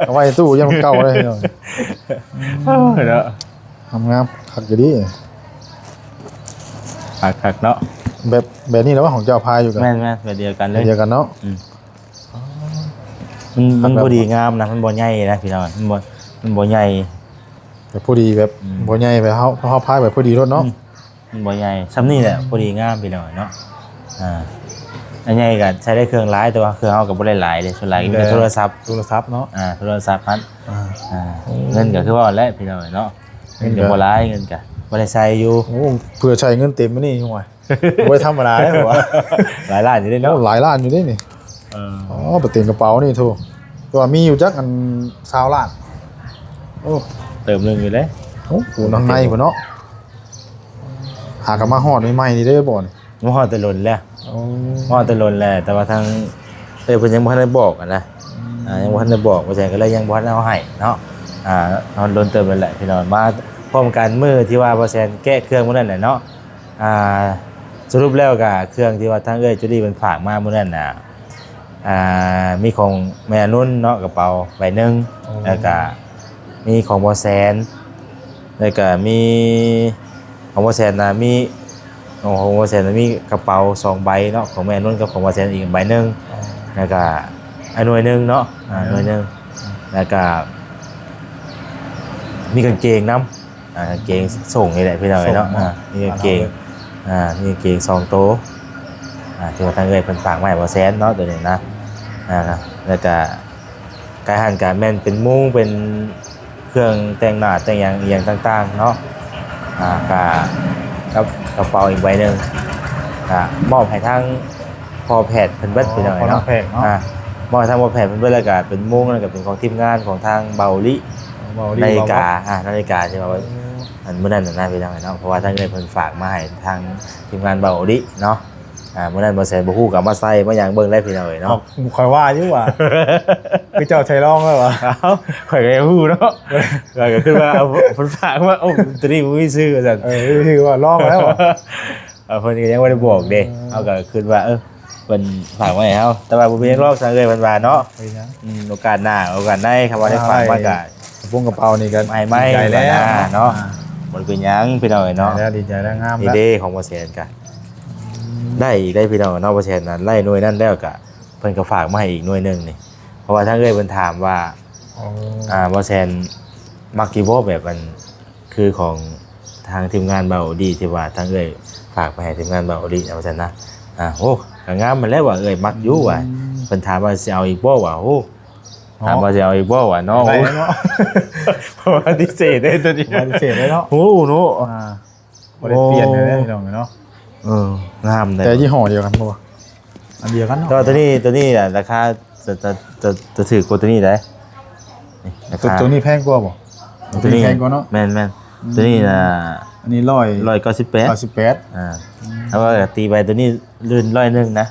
ເອົາໄວ້ຕູ້ຍັງເກົ່າເລີຍ ເອີ ເນາະ ງາມໆ ຄັກຢູ່ເດ ຄັກໆ ເນາະ ແບບ ແບບນີ້ແຫຼະວ່າຂອງເຈົ້າພາຍຢູ່ກັນ ແມ່ນໆ ແບບດຽວກັນເລີຍ ແບບດຽວກັນເນາະ ອືມ ມັນ ມັນພໍດີງາມນະ ມັນບໍ່ໃຫຍ່ນະພີ່ນ້ອງ ມັນບໍ່ ມັນບໍ່ໃຫຍ່ ແບບພໍດີແບບ ອືມ ບໍ່ໃຫຍ່ ແບບເຮົາ ເຮົາພາຍແບບພໍດີໂລດເນາະ ອືມ ມັນບໍ່ໃຫຍ່ ສ່ຳນີ້ແຫຼະ ອືມ ພໍດີງາມພີ່ນ້ອງເນາະ ອ່າ ອັນໃຫຍ່ກໍໃຊ້ໄດ້ເຄື່ອງຫຼາຍ ແຕ່ວ່າເຄື່ອງເຮົາກໍບໍ່ໄດ້ຫຼາຍເດ້ ສ່ວນຫຼາຍມີແຕ່ ແມ່ນ ໂທລະສັບ ໂທລະສັບເນາະ ອ່າ ໂທລະສັບຫັ້ນ ອ່າ ອ່າ ອືມ ເງິນກໍຄືວ່າແຫຼະພີ່ນ້ອງເນາະ ເງິນກໍບໍ່ຫຼາຍ ເງິນກໍບໍ່ໄດ້ໃຊ້ຢູ່ ໂອ້ ເພື່ອໃຊ້ເງິນເຕັມມື້ນີ້ ໂອ້ຍ ບໍ່ທຳມະດາເດ້ ເພາະວ່າ ຫຼາຍລ້ານຢູ່ເດ້ເນາະ ໂອ້ ຫຼາຍລ້ານຢູ່ເດ້ນີ້ ເອີ ອໍ ໄປເຕັມກະເປົານີ້ໂທ້ ແຕ່ວ່າມີຢູ່ຈັກອັນ ຊາວລ້ານ ໂອ້ ເຕີມໜຶ່ງຢູ່ເດ້ ໂອ້ ຢູ່ທາງໃນພຸ້ນເນາະ ຫາກໍມາຮອດໃໝ່ໆນີ້ເດ້ບໍ່ນີ້ ມາຮອດແຕ່ດົນແລ້ວ ໂອ້ ມາຮອດແຕ່ດົນແລ້ວ ແຕ່ວ່າທາງ ເອີ ເພິ່ນຍັງບໍ່ທັນໄດ້ບອກຫັ້ນນະ ອືມ ອ່າ ຍັງບໍ່ທັນໄດ້ບອກ ບໍ່ແຊນກໍເລີຍຍັງບໍ່ທັນເອົາໃຫ້ເນາະ ອ່າ ເຮົາດົນເຕີບແລ້ວແຫຼະພີ່ນ້ອງ ມາພ້ອມກັນມື້ທີ່ວ່າບໍ່ແຊນແກະເຄື່ອງມື້ນັ້ນແຫຼະເນາະ ອ່າ ສະຫຼຸບແລ້ວກໍເຄື່ອງທີ່ວ່າທາງເອື້ອຍຈູລີເພິ່ນຝາກມາມື້ນັ້ນນະ ອ່າ ມີຂອງແມ່ອານຸນເນາະ ກະເປົາໃບໜຶ່ງ ໂອ້ ແລ້ວກະມີຂອງບໍ່ແຊນ ແລ້ວກະມີຂອງບໍ່ແຊນນະ ມີ ຂອງ ຂອງບໍ່ແຊນນະ ມີກະເປົາສອງໃບເນາະ ຂອງແມ່ອານຸນກັບຂອງບໍ່ແຊນອີກໃບໜຶ່ງ ອໍ ແລ້ວກະ ອ່າ ໜ່ວຍໜຶ່ງເນາະ ອ່າ ໜ່ວຍໜຶ່ງ ແລ້ວກະມີກາງເກງນຳ ອ່າ ກາງເກງສົ້ງນີ້ແຫຼະພີ່ນ້ອງເອີຍເນາະ ສົ້ງເນາະ ອ່າ ມີກາງເກງ ອ່າ ມີກາງເກງສອງໂຕ ອ່າ ທີ່ວ່າທາງເອື້ອຍເພິ່ນຝາກມາໃຫ້ບໍ່ແຊນເນາະ ໂຕນີ້ນະ ອ່າ ແລ້ວກະ ກາຍຫັ້ນກະແມ່ນເປັນມຸ້ງ ເປັນເຄື່ອງແຕ່ງໜ້າແຕ່ງຫຍັງອີ່ຫຍັງຕ່າງໆເນາະ ອ່າ ກະ ກັບກະເປົາອີກໃບໜຶ່ງ ກະມອບໃຫ້ທາງພໍ່ແພດເພິ່ນເບິດ ອໍ ພີ່ນ້ອງເອີຍເນາະ ພໍ່ແພດເນາະ ອ່າ ມອບໃຫ້ທາງພໍ່ແພດເພິ່ນເບິດ ແລ້ວກະເປັນມຸ້ງ ແລ້ວກະເປັນຂອງທີມງານຂອງທາງເບົາອີຫຼີ ເບົາອີຫຼີ ນາລິກາ ເບົາ ອ່າ ນາລິກາທີ່ວ່າ ໂອ້ ອັນມື້ນັ້ນນະພີ່ນ້ອງເອີຍເນາະ ເພາະວ່າທາງເອື້ອຍເພິ່ນຝາກມາໃຫ້ທາງທີມງານເບົາອີຫຼີເນາະ ອ່າ ມື້ນັ້ນບໍ່ແຊນບໍ່ຮູ້ກໍເອົາມາໃສ່ມາຫຍັງເບິ່ງໄດ້ພີ່ນ້ອງເອີຍເນາະ ຂ້ອຍວ່າຢູ່ວ່າ ຄືເຈົ້າໃສ່ລອງແລ້ວຫວາ ເອົ້າ ຂ້ອຍກໍຢາກຮູ້ເນາະ ຂ້ອຍກໍຄິດວ່າ ເອົາ ເພິ່ນຝາກມາ ໂອ້ ໂຕນີ້ບໍ່ມີຊື່ວ່າຊັ້ນ ເອີ ບໍ່ມີຊື່ວ່າລອງແລ້ວຫວາ ເອີ ເພິ່ນກໍຍັງບໍ່ໄດ້ບອກເດ້ ເອີ ເຮົາກໍຄິດວ່າ ເອີ ເພິ່ນຝາກມາໃຫ້ເຮົາ ແຕ່ວ່າບໍ່ເປັນຫຍັງ ອືມ ລອກຊະເອື້ອຍເພິ່ນວ່າເນາະ ບໍ່ເປັນຫຍັງ ອືມ ໂອກາດໜ້າ ໂອກາດໃນ ຄັນວ່າໄດ້ຝາກມາກໍ ໃຫ້ໄມ້ ກະປຸງກະເປົານີ້ກໍ ໃຫ້ໄມ້ ດີໃຈແລ້ວເນາະ ອ່າ ບໍ່ໄດ້ເປັນຫຍັງພີ່ນ້ອງເອີຍເນາະ ດີໃຈແລ້ວ ດີໃຈແລ້ວ ງາມແລ້ວ ນີ້ເດ້ຂອງບໍ່ແຊນກະ ອືມ ໄດ້ອີກໄດ້ພີ່ນ້ອງເນາະ ບໍ່ແຊນນັ້ນໄດ້ໜ່ວຍນັ້ນແລ້ວກະ ເພິ່ນກໍຝາກມາໃຫ້ອີກໜ່ວຍໜຶ່ງນີ້ ເພາະວ່າທາງເອື້ອຍເພິ່ນຖາມວ່າ ອໍ ອ່າ ບໍ່ແຊນມັກຢູ່ບໍ່ ແບບອັນ ຄືຂອງທາງທີມງານເບົາອີຫຼີ ທີ່ວ່າທາງເອື້ອຍຝາກໄປໃຫ້ທີມງານເບົາອີຫຼີນະ ວ່າຊັ້ນນະ ອ່າ ໂອ້ ກໍງາມຫັ້ນແຫຼະວ່າເອື້ອຍມັກຢູ່ວ່າ ອືມ ເພິ່ນຖາມວ່າຊິເອົາອີກບໍ່ວ່າ ໂອ້ ເນາະ ຖາມວ່າຊິເອົາອີກບໍ່ວ່າເນາະ ໄດ້ເນາະ ປະຕິເສດເດ້ໂຕນີ້ ປະຕິເສດເດ້ເນາະ ໂອ້ເນາະ ອ່າ ບໍ່ໄດ້ປ່ຽນເລີຍເນາະ ພີ່ນ້ອງເນາະ ເອີ ງາມເດ້ ແຕ່ຍີ່ຫໍ້ດຽວກັນບໍ່ ອັນດຽວກັນເນາະ ແຕ່ວ່າໂຕນີ້ ໂຕນີ້ລາຄາຈະ ຈະ ຈະ ຈະຖືກກວ່າໂຕນີ້ໄດ໋ ນີ້ລາຄາ ໂຕນີ້ແພງກວ່າບໍ່ ໂຕນີ້ແພງກວ່າເນາະ ແມ່ນໆ ອືມ ໂຕນີ້ນະ ອັນນີ້ຮ້ອຍ ຮ້ອຍເກົ້າສິບແປດ ເກົ້າສິບແປດ ອ່າ ອືມ ແຕ່ວ່າກໍຕີໄປໂຕນີ້ລື່ນຮ້ອຍໜຶ່ງນະ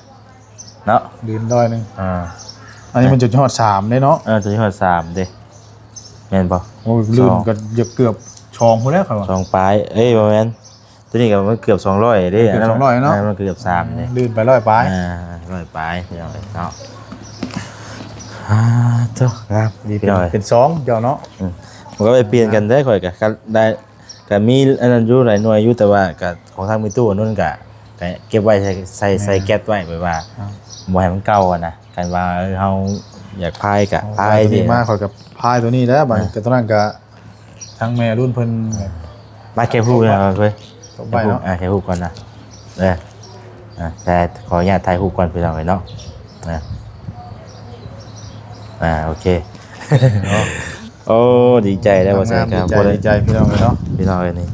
ເນາະ ລື່ນຮ້ອຍໜຶ່ງ ອ່າ ອັນນີ້ມັນຈະຮອດສາມເດ້ເນາະ ເອີ ຈະຮອດສາມເດ້ ແມ່ນບໍ່ ໂອ້ຍ ລື່ນກໍເກືອບສອງພຸ້ນແລ້ວຂ້ອຍວ່າ ສອງປາຍ ເອີຍ ບໍ່ແມ່ນ ໂຕນີ້ກໍມັນເກືອບສອງຮ້ອຍເດ້ ເກືອບສອງຮ້ອຍເນາະ ເອີ ມັນເກືອບສາມເດ້ ລື່ນໄປຮ້ອຍປາຍ ອ່າ ຮ້ອຍປາຍ ພີ່ນ້ອງເອີຍເນາະ ອ່າ ໂທ້ ງາມດີ ເປັນ ເປັນສອງເຈົ້າເນາະ ອືມ ມັນກໍໄປປ່ຽນກັນໄດ້ ຂ້ອຍກໍ ກໍໄດ້ ກໍມີອັນນັ້ນຢູ່ ຫຼາຍໜ່ວຍຢູ່ ແຕ່ວ່າກໍຂອງທາງມີຕູ້ອັນນັ້ນກໍ ກໍເກັບໄວ້ໃສ່ ໃສ່ ໃສ່ແກັດໄວ້ ແບບວ່າ ອ່າ ບໍ່ໃຫ້ມັນເກົ່າຫັ້ນນະ ຄັນວ່າ ເອີ ເຮົາຢາກພາຍກໍພາຍ ໂອ້ ໂຕນີ້ມາ ຂ້ອຍກໍພາຍໂຕນີ້ແຫຼະ ບາດນີ້ ອ່າ ກໍຕອນນັ້ນກໍ ທາງແມ່ລຸນເພິ່ນ ມາເກັບຮູບນະ ເອີຍ ເກັບຮູບ ອ່າ ເກັບຮູບກ່ອນນະ ເອີ ອ່າ ແຕ່ຂໍອະນຸຍາດຖ່າຍຮູບກ່ອນ ພີ່ນ້ອງເອີຍເນາະ ອ່າ ໂອເຄ ໂອ້ ດີໃຈແລ້ວ ວ່າຊັ້ນ ດີໃຈ ດີໃຈ ພີ່ນ້ອງເອີຍເນາະ ພີ່ນ້ອງເອີຍນີ້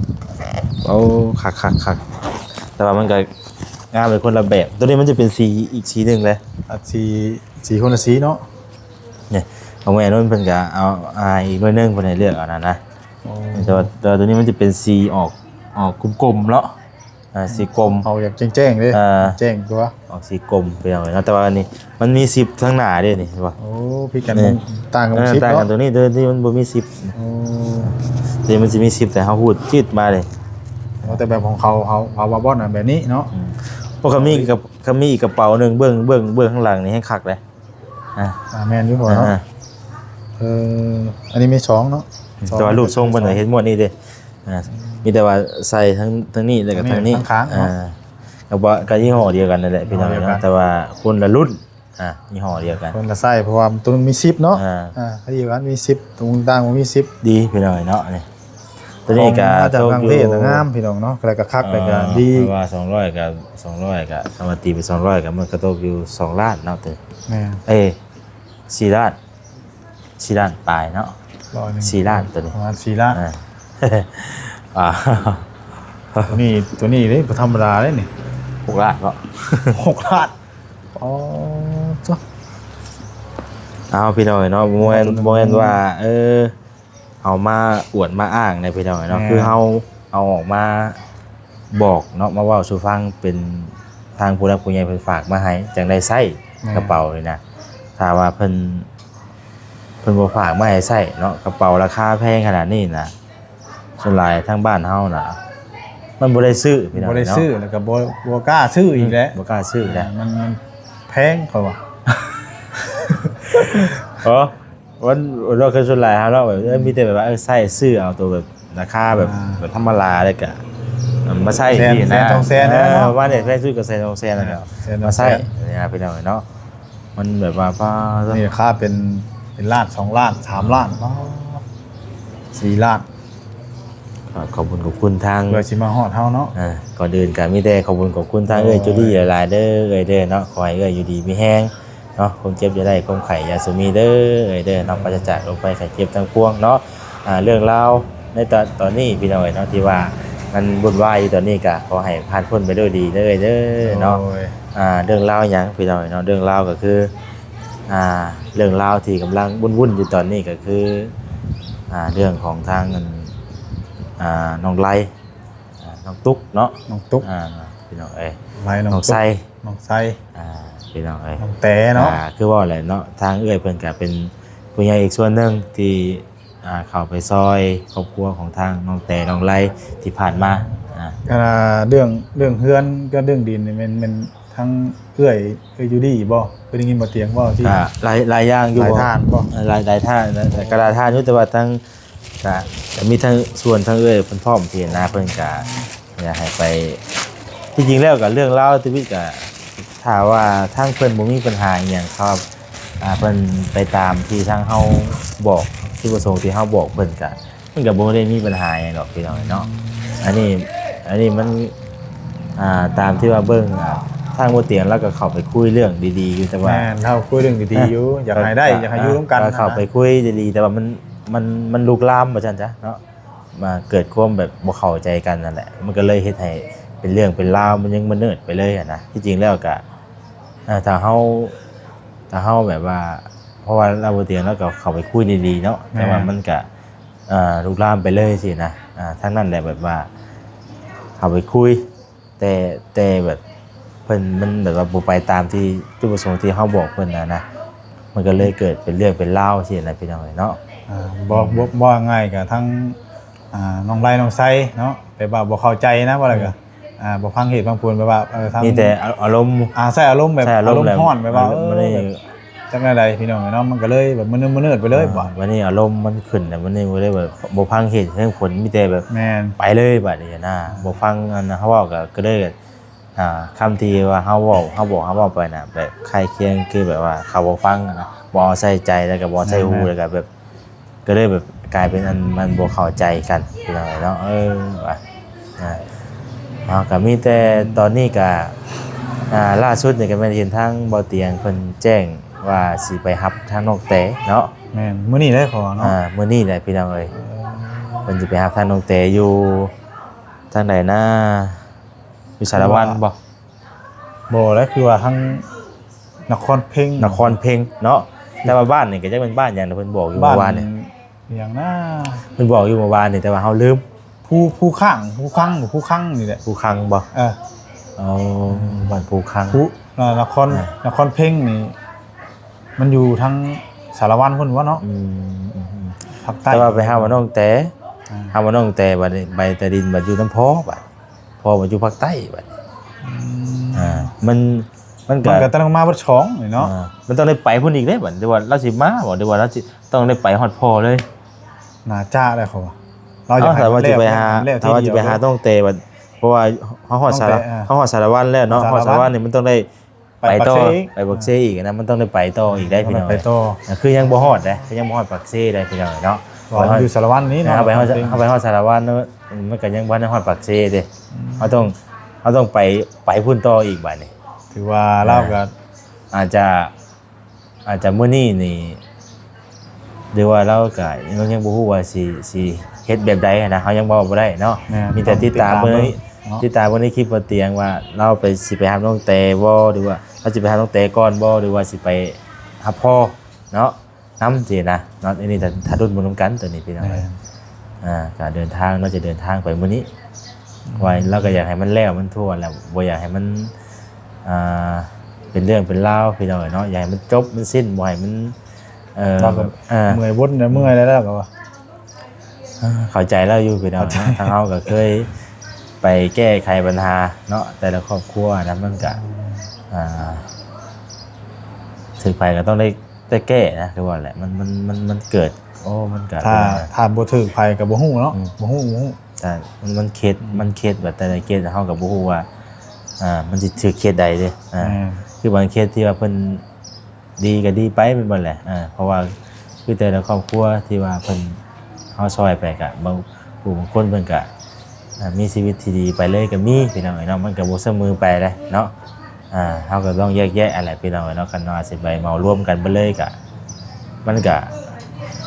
ໂອ້ ຄັກໆໆ ແຕ່ວ່າມັນກໍງາມເປັນຄົນລະແບບ ໂຕນີ້ມັນຈະເປັນສີອີກສີໜຶ່ງເລີຍ ອ່າ ສີ ສີຄົນລະສີເນາະ ນີ້ ຂອງແມ່ນຸນເພິ່ນກໍເອົາ ອ່າ ອີກໜ່ວຍໜຶ່ງເພິ່ນໃຫ້ເລືອກເອົານັ້ນນະ ໂອ້ ແຕ່ວ່າ ແຕ່ວ່າໂຕນີ້ມັນຈະເປັນສີອອກ ອອກກົມໆເນາະ ອ່າ ສີກົມ ເອົາຢາກແຈ້ງໆເດ້ ອ່າ ແຈ້ງຕົວ ອອກສີກົມ ພີ່ນ້ອງເອີຍເນາະ ແຕ່ວ່າອັນນີ້ມັນມີຊິບທາງໜ້າເດ້ນີ້ ເຫັນບໍ່ ໂອ້ ຜິດກັນ ນີ້ ມັນຕ່າງກັນ ເອີ ສິບເນາະ ຕ່າງກັນ ໂຕນີ້ ໂຕນີ້ມັນບໍ່ມີຊິບ ໂອ້ ໂຕນີ້ມັນຊິມີຊິບ ແຕ່ເຮົາຮູດຈືດມາເດ້ ໂອ້ ແຕ່ແບບຂອງເຂົາ ເຂົາ ເຂົາວ່າບ່ອນນັ້ນແບບນີ້ເນາະ ອືມ ພວກກະມີກະ ກະມີອີກກະເປົາໜຶ່ງ ເບື້ອງ ເບື້ອງ ເບື້ອງຂ້າງຫຼັງນີ້ແຮງຄັກເດ້. ອ່າ ອ່າ ແມ່ນຢູ່ພໍ່ເນາະ. ອ່າ ເອີ ອັນນີ້ມີສອງເນາະ ອືມ ສອງ ແຕ່ວ່າຮູບຊົງເພິ່ນເຮັດມ້ວນນີ້ເດ້. ອ່າ ມີແຕ່ວ່າໃສ່ທັງ ທັງນີ້ ແລ້ວກະທັງນີ້ ທັງຂ້າງເນາະ. ອ່າ ກະບໍ່ ກະຍີ່ຫໍ້ດຽວກັນນັ້ນແຫຼະພີ່ນ້ອງເນາະ ຍີ່ຫໍ້ດຽວກັນ ແຕ່ວ່າຄົນລະລຸ້ນ. ອ່າ ຍີ່ຫໍ້ດຽວກັນ ເພິ່ນລະໃສ່ ເພາະວ່າໂຕໜຶ່ງມີສິບເນາະ. ອ່າ ອ່າ ກະດີກັນ ມີສິບ ໂຕຕ່າງບໍ່ມີສິບ. ດີພີ່ນ້ອງເນາະ. ນີ້ ໂຕນີ້ກະ ຂອງມາຈາກຕ່າງປະເທດ ໂຕຢູ່ ງາມພີ່ນ້ອງເນາະ ແລ້ວກະຄັກ ອ່າ ແລ້ວກະດີ. ເພິ່ນວ່າສອງຮ້ອຍກະ ສອງຮ້ອຍກະ ຄັນວ່າຕີເປັນສອງຮ້ອຍກະ ມັນກະຕົກຢູ່ສອງລ້ານເນາະ. ໂຕນີ້ ແມ່ນ ເອີ ສີ່ລ້ານ ສີ່ລ້ານປາຍເນາະ. ຮ້ອຍໜຶ່ງ ສີ່ລ້ານ ໂຕນີ້ ປະມານສີ່ລ້ານ. ອ່າ ອ່າ ໂຕນີ້ ໂຕນີ້ເດ້ ບໍ່ທຳມະດາເດ້ນີ້ ຫົກລ້ານເນາະ. ຫົກລ້ານ. ອໍ ໂທ້ ເອົາ ພີ່ນ້ອງເນາະ ບໍ່ແມ່ນ ບໍ່ແມ່ນວ່າ ເອີ ເອົາມາອວດມາອ້າງນະພີ່ນ້ອງເນາະ. ແມ່ນ ຄືເຮົາເອົາອອກມາບອກເນາະ ມາເວົ້າສູ່ຟັງ ເປັນທາງຜູ້ຫຼັກຜູ້ໃຫຍ່ເພິ່ນຝາກມາໃຫ້ ຈັ່ງໄດ້ໃຊ້. ແມ່ນ ກະເປົານີ້ນະ ຖ້າວ່າເພິ່ນ ເພິ່ນບໍ່ຝາກມາໃຫ້ໃຊ້ເນາະ ກະເປົາລາຄາແພງຂະໜາດນີ້ນະ ສ່ວນຫຼາຍທາງບ້ານເຮົານະ ມັນບໍ່ໄດ້ຊື້ພີ່ນ້ອງເນາະ ບໍ່ໄດ້ຊື້ ແລ້ວກະບໍ່ ບໍ່ກ້າຊື້ອີກແຫຼະ. ອືມ ບໍ່ກ້າຊື້ແຫຼະ ມັນ ມັນແພງ ຂ້ອຍວ່າ. ເອີ ມັນ ເຮົາຄືສ່ວນຫຼາຍເຮົາເນາະ ແບບ ເອີ ມີແຕ່ແບບວ່າ ເອີ ໃຊ້ຊື້ເອົາໂຕແບບລາຄາແບບ ອ່າ ແບບທຳມະດາ ແລ້ວກະມາໃຊ້ ແສນ ທີ່ ແສນ ນະ ສອງແສນ ເອີ ເນາະ ວ່າແໜ່ ໃຊ້ຊື້ກະແສນສອງແສນ ແລ້ວກະ ອ່າ ແສນສອງແສນ ມາໃຊ້ ນີ້ນະພີ່ນ້ອງເນາະ. ມັນແບບວ່າ ປ້າ ນີ້ລາຄາເປັນ ເປັນລ້ານ ສອງລ້ານ ສາມລ້ານ ປ້າ ສີ່ລ້ານ. ກໍຂອບຄຸນຂອບຄຸນທາງ ເພື່ອຊິມາຮອດເຮົາເນາະ. ເອີ ກ່ອນອື່ນກໍມີແຕ່ຂອບຄຸນຂອບຄຸນທາງເອື້ອຍ ໂອ້ຍ ຈູດີຫຼາຍໆເດີ ເອື້ອຍເດີເນາະ. ຂໍໃຫ້ເອື້ອຍຢູ່ດີມີແຮງເນາະ ຄວາມເຈັບຢ່າໄດ້ ຄວາມໄຂ້ຢ່າຊຸມີເດີ ເອື້ອຍເດີເນາະ. ປາສະຈາກໂລກໄພໄຂ້ເຈັບທັງປວງເນາະ. ອ່າ ເລື່ອງລາວໃນຕອນ ຕອນນີ້ພີ່ນ້ອງເອີຍເນາະ ທີ່ວ່າມັນວຸ່ນວາຍຢູ່ຕອນນີ້ ກໍຂໍໃຫ້ຜ່ານພົ້ນໄປດ້ວຍດີເດີ ເອື້ອຍເດີເນາະ. ໂອ້ຍ ອ່າ ເລື່ອງລາວຫຍັງພີ່ນ້ອງເອີຍເນາະ ເລື່ອງລາວກໍຄື ອ່າ ເລື່ອງລາວທີ່ກຳລັງວຸ່ນໆຢູ່ຕອນນີ້ກໍຄື ອ່າ ເລື່ອງຂອງທາງ ອັນ ອ່າ ນ້ອງໄລ ອ່າ ນ້ອງຕຸກເນາະ ນ້ອງຕຸກ ອ່າ ພີ່ນ້ອງເອີຍ ໄລ ນ້ອງຕຸກ ນ້ອງໄຊ ນ້ອງໄຊ ອ່າ ພີ່ນ້ອງເອີຍ ນ້ອງແຕເນາະ. ອ່າ ຄືເວົ້າແຫຼະເນາະ ທາງເອື້ອຍເພິ່ນກໍເປັນຜູ້ໃຫຍ່ອີກສ່ວນໜຶ່ງທີ່ ອ່າ ເຂົ້າໄປຊ່ອຍຄອບຄົວຂອງທາງນ້ອງແຕ ນ້ອງໄລທີ່ຜ່ານມາ. ອ່າ ເລື່ອງ ເລື່ອງເຮືອນກັບເລື່ອງດິນນີ້ແມ່ນ ແມ່ນ ທາງເອື້ອຍ ເອື້ອຍຢູ່ດີບໍ່? ເຄີຍໄດ້ຍິນບໍ່ຕຽງເວົ້າທີ່ ກໍຫຼາຍ ຫຼາຍຢ່າງຢູ່ ຫຼາຍທ່ານບໍ່? ເອີ ຫຼາຍ ຫຼາຍທ່ານ ແຕ່ກໍຫຼາຍທ່ານຢູ່ ແຕ່ວ່າທາງ ກໍ ກໍມີທັງສ່ວນທາງເອື້ອຍເພິ່ນພ້ອມທີ່ນະ ເພິ່ນກໍຢາກໃຫ້ໄປ ທີ່ຈິງແລ້ວກໍເລື່ອງລາວຊີວິດກໍ ຖ້າວ່າທາງເພິ່ນບໍ່ມີບັນຫາອີ່ຫຍັງ ເຂົາ ອ່າ ເພິ່ນໄປຕາມທີ່ທາງເຮົາບອກ ຈຸດປະສົງທີ່ເຮົາບອກເພິ່ນກໍ ມັນກໍບໍ່ໄດ້ມີບັນຫາຫຍັງດອກພີ່ນ້ອງເນາະ. ອັນນີ້ ອັນນີ້ມັນ ອ່າ ຕາມທີ່ວ່າເບິ່ງ ອ່າ ທາງບໍ່ຕຽງລາວກໍເຂົ້າໄປຄຸຍເລື່ອງດີໆຢູ່ ແຕ່ວ່າ ແມ່ນ ລາວຄຸຍເລື່ອງດີໆຢູ່ ເອີ ຢາກໃຫ້ໄດ້ ກໍ ຢາກໃຫ້ຢູ່ນຳກັນ ກໍເຂົ້າໄປຄຸຍດີໆ ແຕ່ວ່າມັນ ມັນ ມັນລຸກລາມວ່າຊັ້ນຊະເນາະ ມາເກີດຄວາມແບບບໍ່ເຂົ້າໃຈກັນນັ້ນແຫຼະ ມັນກໍເລີຍເຮັດໃຫ້ເປັນເລື່ອງເປັນລາວ ມັນຍັງມະເນີດໄປເລີຍຫັ້ນນະ. ທີ່ຈິງແລ້ວກໍ ເອີ ຖ້າເຮົາ ຖ້າເຮົາແບບວ່າ ເພາະວ່າລາວບໍ່ຕຽງ ລາວກໍເຂົ້າໄປຄຸຍດີໆເນາະ ແມ່ນ ແຕ່ວ່າມັນກະ ເອີ ລຸກລາມໄປເລີຍຊີ້ນະ. ອ່າ ທາງນັ້ນແຫຼະ ແບບວ່າເຂົ້າໄປຄຸຍ ແຕ່ ແຕ່ແບບເພິ່ນ ມັນແບບວ່າບໍ່ໄປຕາມທີ່ ຈຸດປະສົງທີ່ເຮົາບອກເພິ່ນນະ ນະ ມັນກໍເລີຍເກີດເປັນເລື່ອງເປັນລາວຊີ້ນະ ພີ່ນ້ອງເອີຍເນາະ. ອ່າ ບໍ່ ອືມ ບໍ່ ເວົ້າງ່າຍກໍທັງ ອ່າ ນ້ອງໄລ ນ້ອງໄຊເນາະ ແບບວ່າບໍ່ເຂົ້າໃຈນະ ວ່າແລ້ວກໍ ອືມ ອ່າ ບໍ່ຟັງເຫດຟັງຜົນ ແບບວ່າ ເອີ ທາງ ມີແຕ່ອາ ອາລົມ ອ່າ ໃຊ້ອາລົມແບບ ໃຊ້ອາລົມ ອາລົມ ແບບ ຮ້ອນ ແບບວ່າ ມັນ ເອີ ມັນ ແບບ ຈັ່ງໃດໆ ພີ່ນ້ອງເນາະ ມັນກໍເລີຍແບບມະເນີດ ມະເນີດໄປເລີຍ. ອ່າ ບັດ ບັດນີ້ອາລົມມັນຂຶ້ນ ແລ້ວບັດນີ້ບໍ່ໄດ້ແບບ ບໍ່ຟັງເຫດແຫ່ງຜົນ ມີແຕ່ແບບ ແມ່ນ ໄປເລີຍບັດນີ້ນະ. ອ່າ ບໍ່ຟັງອັນເຮົາເວົ້າກໍ ກໍເລີຍ ອ່າ ຄຳທີ່ວ່າເຮົາເວົ້າ ເຮົາບອກ ເຮົາເວົ້າໄປນະ ແບບຄ້າຍຄຽງຄືແບບວ່າເຂົາບໍ່ຟັງນະ ບໍ່ເອົາໃສ່ໃຈ ແລ້ວກໍບໍ່ເອົາໃສ່ຫູ ແມ່ນໆ ແລ້ວກໍແບບ ກໍເລີຍແບບກາຍເປັນອັນມັນບໍ່ເຂົ້າໃຈກັນ ພີ່ນ້ອງເອີຍເນາະ. ເອີ ວ່າ ອ່າ ເຮົາກໍມີແຕ່ຕອນນີ້ກໍ ອ່າ ລ່າສຸດນີ້ກໍແມ່ນເຫັນທາງບໍ່ຕຽງເພິ່ນແຈ້ງວ່າຊິໄປຮັບທາງນ້ອງແຕເນາະ. ແມ່ນ ມື້ນີ້ແຫຼະ ເພາະວ່າເນາະ ອ່າ ມື້ນີ້ແຫຼະ ພີ່ນ້ອງເອີຍ. ເອີ ເພິ່ນຊິໄປຮັບທາງນ້ອງແຕຢູ່ທາງໃດນະ? ຢູ່ສາລະວັນບໍ່? ບໍ່ແຫຼະ ຄືວ່າທາງນະຄອນເພັງ ນະຄອນເພັງເນາະ. ແຕ່ວ່າບ້ານນີ້ກໍຈັກແມ່ນບ້ານຫຍັງນະ ເພິ່ນບອກຢູ່ເມື່ອວານນີ້ ບ້ານຫຍັງນະ ເພິ່ນບອກຢູ່ເມື່ອວານນີ້ ແຕ່ວ່າເຮົາລືມ. ພູ ພູຂ້າງ ພູຄັງ ພູຄັງນີ້ແຫຼະ. ພູຄັງບໍ່? ເອີ ອໍ ບ້ານພູຄັງ ພູ ນະຄອນ ອ່າ ນະຄອນເພັງນີ້ ມັນຢູ່ທາງສາລະວັນພຸ້ນວະເນາະ. ອືມ ພາກໃຕ້. ແຕ່ວ່າໄປຫາວ່ານ້ອງແຕ ອ່າ ຫາວ່ານ້ອງແຕ ບັດນີ້ໄປແຕ່ດິນ ບັດຢູ່ນຳພໍ່ ບັດພໍ່ມາຢູ່ພາກໃຕ້ ບັດນີ້. ອືມ ອ່າ ມັນ ມັນ ມັນກໍ ກໍຕ້ອງມາເບິດສອງນີ້ເນາະ ອ່າ ມັນຕ້ອງໄດ້ໄປພຸ້ນອີກເດ້ບັດ ຫຼືວ່າລາວຊິມາບໍ່ ຫຼືວ່າລາວຊິຕ້ອງໄດ້ໄປຮອດພໍ່ເລີຍ? ໜ້າຈະແລ້ວເຂົາວ່າ ເຮົາຢາກໃຫ້ ຖ້າວ່າຊິໄປຫາ ແລ້ວ ຖ້າວ່າຊິໄປຫາ ທີ່ນີ້ເນາະ ນ້ອງແຕບັດ ເພາະວ່າເຮົາຮອດສາລະ ເຮົາຮອດສາລະວັນແລ້ວເນາະ ຮອດສາລະວັນນີ້ມັນຕ້ອງໄດ້ ໄປຕໍ່ ໄປປາກເຊອີກ ໄປປາກເຊອີກນະ ມັນຕ້ອງໄດ້ໄປຕໍ່ອີກໄດ໋ພີ່ນ້ອງ ໄປຕໍ່ ຄືຍັງບໍ່ຮອດເດ້ ຄືຍັງບໍ່ຮອດປາກເຊໄດ໋ພີ່ນ້ອງເນາະ ເຮົາຢູ່ສາລະວັນນີ້ເນາະ ເຮົາໄປຮອດ ເຮົາໄປຮອດສາລະວັນ ມັນກໍຍັງບໍ່ທັນຮອດປາກເຊເດ້ ເຮົາຕ້ອງ ເຮົາຕ້ອງໄປ ໄປພຸ້ນຕໍ່ອີກບາດນີ້ ຖືວ່າລາວກໍ ອ່າ ອາດຈະ ອາດຈະມື້ນີ້ນີ້ ຫຼືວ່າລາວກໍຍັງ ຍັງບໍ່ຮູ້ວ່າຊິ ຊິເຮັດແບບໃດຫັ້ນນະ ເຮົາຍັງເວົ້າບໍ່ໄດ້ເນາະ ມີແຕ່ຕິດຕາມເບິ່ງ ຕິດຕາມເບິ່ງໃນຄລິບບໍ່ຕຽງວ່າລາວໄປ ຊິໄປຮັບນ້ອງແຕບໍ່ ຫຼືວ່າລາວຊິໄປຫານ້ອງແຕກ່ອນບໍ່ ຫຼືວ່າຊິໄປຮັບພໍ່ເນາະ ນຳຊີ້ນະເນາະ ອັນນີ້ຖ້າ ຖ້າລຸ້ນເບິ່ງນຳກັນໂຕນີ້ພີ່ນ້ອງ ອ່າ ກໍເດີນທາງ ລາວຈະເດີນທາງໄປມື້ນີ້ ວ່າລາວກໍຢາກໃຫ້ມັນແລ້ວມັນທົ່ວແຫຼະ ບໍ່ຢາກໃຫ້ມັນ ອ່າ ເປັນເລື່ອງເປັນລາວພີ່ນ້ອງເອີຍເນາະ ຢາກໃຫ້ມັນຈົບມັນສິ້ນ ບໍ່ໃຫ້ມັນ ເອີ ເອີ ເມື່ອຍວົນເມື່ອຍແລ້ວກໍວ່າ ເອີ ເຂົ້າໃຈລາວຢູ່ພີ່ນ້ອງເນາະ ທາງເຮົາກໍເຄີຍໄປແກ້ໄຂບັນຫາເນາະ ແຕ່ລະຄອບຄົວນະ ມັນກະ ອ່າ ຖືກໃຜກໍຕ້ອງໄດ້ ແຕ່ແກ້ນະ ຄືວ່າແຫຼະ ມັນ ມັນ ມັນ ມັນເກີດ ໂອ້ ມັນກະ ຖ້າ ຖ້າບໍ່ຖືກໃຜກໍບໍ່ຮູ້ເນາະ ອືມ ບໍ່ຮູ້ ບໍ່ຮູ້ ແຕ່ມັນ ມັນເຂດ ອືມ ມັນເຂດແບບແຕ່ລະເຂດ ເຮົາກໍບໍ່ຮູ້ວ່າ ອ່າ ມັນຊິຖືກເຂດໃດເດ້ ອ່າ ແມ່ນ ຄືບາງເຂດທີ່ວ່າເພິ່ນດີກໍດີໄປແມ່ນບໍ່ແຫຼະ ອ່າ ເພາະວ່າຄືແຕ່ລະຄອບຄົວທີ່ວ່າເພິ່ນ ເຮົາຊ່ອຍໄປກໍບາງ ຜູ້ບາງຄົນເພິ່ນກໍ ອ່າ ມີຊີວິດທີ່ດີໄປເລີຍກໍມີພີ່ນ້ອງເອີຍເນາະ ມັນກໍບໍ່ສະເໝີໄປເດ້ເນາະ ອ່າ ເຮົາກໍຕ້ອງແຍກແຍະຫັ້ນແຫຼະພີ່ນ້ອງເອີຍເນາະ ຄັນວ່າຊິໄປເໝົາລວມກັນເບິດເລີຍກໍ ມັນກະ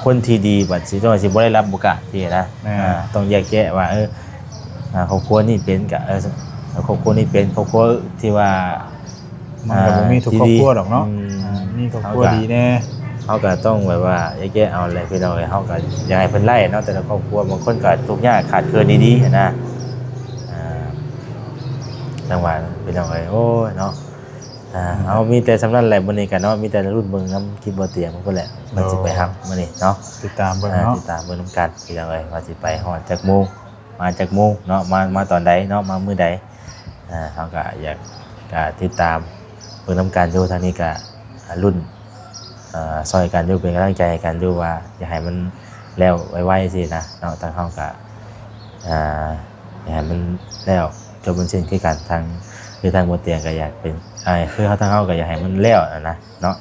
ຄົນທີ່ດີບັດຊິຕ້ອງ ຊິບໍ່ໄດ້ຮັບໂອກາດຊີ້ນະ ແມ່ນ ອ່າ ຕ້ອງແຍກແຍະວ່າ ເອີ ອ່າ ຄອບຄົວນີ້ເປັນກະ ເອີ ຄອບຄົວນີ້ເປັນຄອບຄົວທີ່ວ່າ ມັນກໍບໍ່ມີ ອ່າ ທຸກຄອບຄົວດອກເນາະ ອືມ ອ່າ ມີຄອບຄົວດີແດ່ ເຮົາກໍຕ້ອງແບບວ່າແຍກແຍະເອົາແຫຼະພີ່ນ້ອງເອີຍ ເຮົາກໍຢາກໃຫ້ເພິ່ນໄດ້ເນາະ ແຕ່ລະຄອບຄົວ ບາງຄົນກໍທຸກຍາກຂາດເຂີນອີ່ຫຼີຫັ້ນນະ ອ່າ ຈັ່ງວ່າພີ່ນ້ອງເອີຍ ໂອ້ຍເນາະ ອ່າ ເຮົາມີແຕ່ສ່ຳນັ້ນແຫຼະມື້ນີ້ກະເນາະ ມີແຕ່ລຸ້ນເບິ່ງນຳຄລິບບໍ່ຕຽງພຸ້ນແຫຼະ ເພິ່ນຊິໄປຮັບມື້ນີ້ເນາະ ຕິດຕາມເບິ່ງເນາະ ອ່າ ຕິດຕາມເບິ່ງນຳກັນພີ່ນ້ອງເອີຍ ວ່າຊິໄປຮອດຈັກໂມງ ມາຈັກໂມງເນາະ ມາ ມາຕອນໃດເນາະ ມາມື້ໃດ ອ່າ ເຮົາກະຢາກ ກະຕິດຕາມເບິ່ງນຳກັນຢູ່ ທາງນີ້ກະ ອ່າ ລຸ້ນ ອ່າ ຊ່ອຍກັນຢູ່ ເປັນກຳລັງໃຈໃຫ້ກັນຢູ່ວ່າຢາກໃຫ້ມັນແລ້ວໄວໆຊີ້ນະເນາະ ທາງເຮົາກະ ອ່າ ຢາກໃຫ້ມັນແລ້ວ ຈົບມັນສິ້ນຄືກັນ ທາງ ຄືທາງບໍ່ຕຽງກໍຢາກເປັນ ອ່າ ຄືເຮົາ ທາງເຮົາກໍຢາກໃຫ້ມັນແລ້ວຫັ້ນນະເນາະ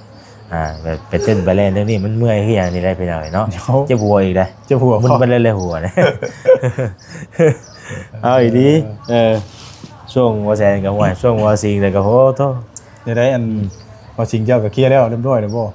ອ່າ ແບບໄປເຕັ້ນໄປແລ່ນແນວນີ້ມັນເມື່ອຍຄືຫຍັງນີ້ໄດ໋ພີ່ນ້ອງເອີຍເນາະ ເຈັບຫົວອີກເດ້ ເຈັບຫົວ ມຶນໄປເລີຍຫົວນີ້ ເອົາອີ່ຫຼີ ເອີ ຊ່ວງບໍ່ແຊນກໍ ໂອ້ຍ ຊ່ວງບໍ່ຊິງແລ້ວກໍ ໂອ້ໂທ້ ແນວໃດ ອັນ ບໍ່ຊິງເຈົ້າກໍເຄລຍແລ້ວ ຮຽບຮ້ອຍແລ້ວບໍ່?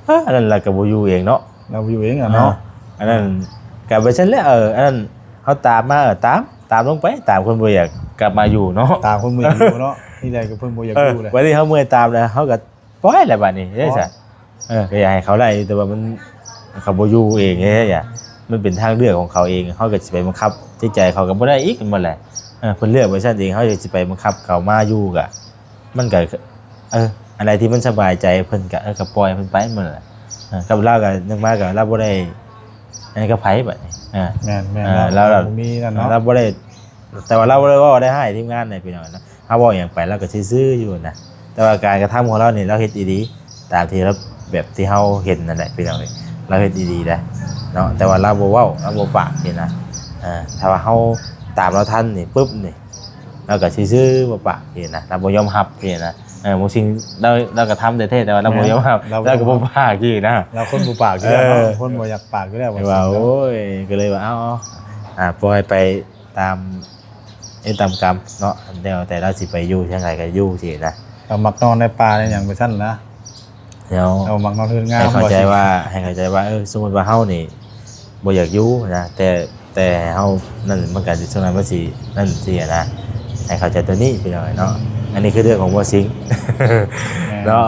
ອາ ອັນນັ້ນລະກໍບໍ່ຢູ່ເອງເນາະ ລາວບໍ່ຢູ່ເອງອະເນາະ ອ່າ ອັນນັ້ນກໍໄປຊັ້ນແຫຼະ ເອີ ອັນນັ້ນເຮົາຕາມມາ ເອີ ຕາມ ຕາມລົງໄປ ຕາມຄົນບໍ່ຢາກກັບມາຢູ່ເນາະ ຕາມຄົນບໍ່ຢາກຢູ່ເນາະ ທີ່ໃດກໍເພິ່ນບໍ່ຢາກຢູ່ແຫຼະ ບັດນີ້ເຮົາເມື່ອຍຕາມແລ້ວ ເຮົາກໍປ່ອຍແຫຼະບັດນີ້ ເດ້ຊະ ເອີ ກໍຢາກໃຫ້ເຂົາໄດ້ ແຕ່ວ່າມັນ ເຂົາບໍ່ຢູ່ເອງເດ້ ມັນເປັນທາງເລືອກຂອງເຂົາເອງ ເຮົາກໍຊິໄປບັງຄັບຈິດໃຈເຂົາກໍບໍ່ໄດ້ອີກ ແມ່ນບໍ່ແຫຼະ ເອີ ເພິ່ນເລືອກໄປຊັ້ນເອງ ເຮົາກໍຊິໄປບັງຄັບເຂົາມາຢູ່ກໍ ມັນກໍ ເອີ ອັນໃດທີ່ມັນສະບາຍໃຈເພິ່ນກໍ ເອີ ກໍປ່ອຍເພິ່ນໄປໝົດແຫຼະ ເອີ ກັບລາວກໍນຶກມາກໍລາວບໍ່ໄດ້ ອັນນີ້ກັບໃຜບັດນີ້ ເອີ ແມ່ນໆ ເອີ ລາວ ລາວບໍ່ມີນັ້ນເນາະ ລາວບໍ່ໄດ້ ແຕ່ວ່າລາວບໍ່ໄດ້ເວົ້າໄດ້ຮ້າຍທີມງານໃດ໋ພີ່ນ້ອງເນາະ ເຮົາເວົ້າຫຍັງໄປລາວກໍຊື່ໆຢູ່ນະ ແຕ່ວ່າການກະທຳຂອງລາວນີ້ລາວເຮັດອີ່ຫຼີ ຕາມທີ່ລາວແບບທີ່ເຮົາເຫັນນັ້ນແຫຼະພີ່ນ້ອງເອີຍ ລາວເຮັດອີ່ຫຼີໄດ໋ເນາະ ແຕ່ວ່າລາວບໍ່ເວົ້າ ລາວບໍ່ປາກຊີ້ນະ ເອີ ຖ້າວ່າເຮົາຕາມລາວທັນນີ້ປຶບນີ້ ລາວກໍຊື່ໆ ບໍ່ປາກຊີ້ນະ ລາວບໍ່ຍອມຮັບຊີ້ນະ ເອີ ບາງສິ່ງລາວ ລາວກໍທຳແທ້ໆ ແຕ່ວ່າລາວບໍ່ຍອມຮັບ ລາວກໍບໍ່ປາກຊີ້ນະ ລາວຄົນບໍ່ປາກຢູ່ແລ້ວເນາະ ເອີ ຄົນບໍ່ຢາກປາກຢູ່ແລ້ວ ວ່າ ໂອ້ຍ ກໍເລີຍວ່າ ເອົາ ເອົາ ອ່າ ປ່ອຍໄປຕາມເອ ຕາມກຳເນາະ ແລ້ວແຕ່ລາວຊິໄປຢູ່ທາງໃດກໍຢູ່ຊີ້ນະ ລາວມັກນອນໃນປ່າໃນຫຍັງໄປຊັ້ນນະ ແລ້ວ ເຮົາມັກນອນເຮືອນງາມ ໃຫ້ເຂົ້າໃຈວ່າ ໃຫ້ເຂົ້າໃຈວ່າ ເອີ ສົມມຸດວ່າເຮົານີ້ບໍ່ຢາກຢູ່ນະ ແຕ່ ແຕ່ເຮົານັ້ນ ມັນກະຊິ ຊ່ວງນັ້ນມັນຊິນັ້ນຊີ້ນະ ໃຫ້ເຂົ້າໃຈຕົວນີ້ພີ່ນ້ອງເນາະ ອັນນີ້ຄືເລື່ອງຂອງບໍ່ຊິງ ແມ່ນ ເນາະ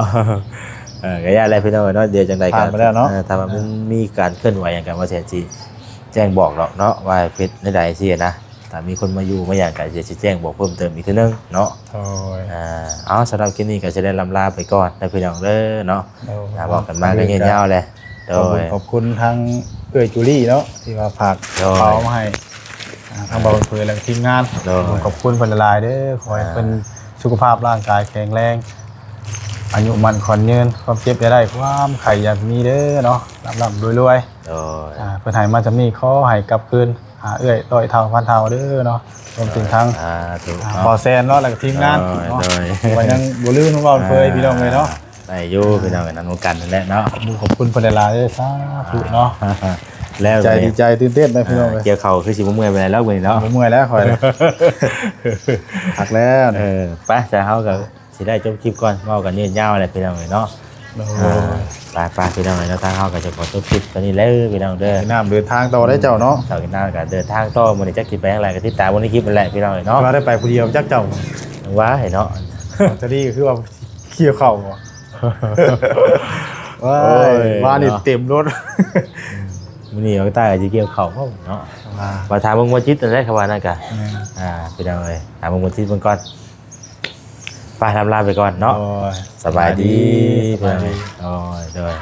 ເອີ ກະຢ່າແຫຼະພີ່ນ້ອງເນາະ ດຽວຈັ່ງໃດກໍ ຜ່ານໄປແລ້ວເນາະ ເອີ ຖ້າວ່າມັນມີການເຄື່ອນໄຫວຫຍັງກໍບໍ່ແຊນຊິແຈ້ງບອກດອກເນາະ ວ່າເປັນແນວໃດຊີ້ນະ ຖ້າມີຄົນມາຢູ່ມາຫຍັງກໍຊິ ຊິແຈ້ງບອກເພີ່ມເຕີມອີກເທື່ອໜຶ່ງເນາະ ໂດຍ ອ່າ ເອົາ ສຳລັບຄລິບນີ້ກໍຊິໄດ້ລ່ຳລາໄປກ່ອນເດີພີ່ນ້ອງເດີເນາະ ໂດຍ ອ່າ ເວົ້າກັນມາກໍຍືດຍາວແຫຼະ ໂດຍ ຂອບຄຸນ ຂອບຄຸນທາງເອື້ອຍຈູລີເນາະ ທີ່ວ່າຝາກ ໂດຍ ເປົາມາໃຫ້ ອ່າ ທາງບ່າວເຜີຍ ແລະ ທີມງານ ໂດຍ ຂອບຄຸນເພິ່ນຫຼາຍໆເດີ ຂໍໃຫ້ເພິ່ນ ອ່າ ສຸຂະພາບຮ່າງກາຍແຂງແຮງ ອາຍຸໝັ້ນຂວັນຍືນ ຄວາມເຈັບຢ່າໄດ້ ຄວາມໄຂ້ຢ່າມີເດີເນາະ ລ່ຳໆລວຍໆ ໂດຍ ອ່າ ເພິ່ນໃຫ້ມາສ່ຳນີ້ ຂໍໃຫ້ກັບຄືນຫາເອື້ອຍຮ້ອຍເທົ່າພັນເທົ່າເດີເນາະ ລວມເຖິງທັງ ສາທຸ ອ່າ ເນາະ ບ່າວແຊນເນາະ ແລ້ວກໍທີມງານ ໂດຍ ເນາະ ໂດຍ ວ່າຍັງບໍ່ລືມເວົ້າເຜີຍ ອ່າ ພີ່ນ້ອງເອີຍເນາະ ໄດ້ຢູ່ ອ່າ ພີ່ນ້ອງເອີຍ ນຳກັນນັ້ນແຫຼະເນາະ ຂອບຄຸນເພິ່ນຫຼາຍໆເດີ ສາທຸເນາະ ອ່າ ແລ້ວ ດີໃຈ ດີໃຈ ຕື່ນເຕັ້ນໄດ໋ ພີ່ນ້ອງເອີຍ ອ່າ ກ່ຽວເຂົ້າຄືຊິບໍ່ເມື່ອຍປານໃດດອກມື້ນີ້ເນາະ ບໍ່ເມື່ອຍແລ້ວຂ້ອຍ ພັກແລ້ວ ເອີ ໄປ ແຕ່ເຮົາກໍຊິໄດ້ຈົບຄລິບກ່ອນ ເວົ້າກັນຍືດຍາວແຫຼະ ພີ່ນ້ອງເອີຍເນາະ ໂດຍ ອ່າ ໄປໆ ພີ່ນ້ອງເອີຍເນາະ ທາງເຮົາກໍຈະຂໍຈົບຄລິບຕອນນີ້ເລີຍ ພີ່ນ້ອງເດີ ກິນນ້ຳເດີນທາງຕໍ່ໄດ້ເຈົ້າເນາະ ເຈົ້າກິນນ້ຳກໍເດີນທາງຕໍ່ ມື້ນີ້ຈັກຊິໄປທາງໃດ ກໍຕິດຕາມເບິ່ງໃນຄລິບນັ້ນແຫຼະ ພີ່ນ້ອງເອີຍເນາະ ວ່າໄດ້ໄປຜູ້ດຽວຈັກເຈົ້າ ວ່າເນາະ ຕອນນີ້ກໍຄືວ່າ ກ່ຽວເຂົ້າບໍ່ ໂອ້ຍ ວ່ານີ້ເຕັມລົດ ມື້ນີ້ບັກຕ້າກໍຊິກ່ຽວເຂົ້າເນາະ ວ່າ ວ່າຖາມເບິ່ງໝໍຈິດນັ້ນແຫຼະ ຄຳວ່ານັ້ນກະ ແມ່ນ ອ່າ ພີ່ນ້ອງເອີຍ ຖາມເບິ່ງໝໍຈິດເບິ່ງກ່ອນ ໄປ ລຳລາໄປກ່ອນເນາະ ໂດຍ ສະບາຍດີ ສະບາຍດີ ພີ່ນ້ອງເອີຍ ໂດຍ ໂດຍ.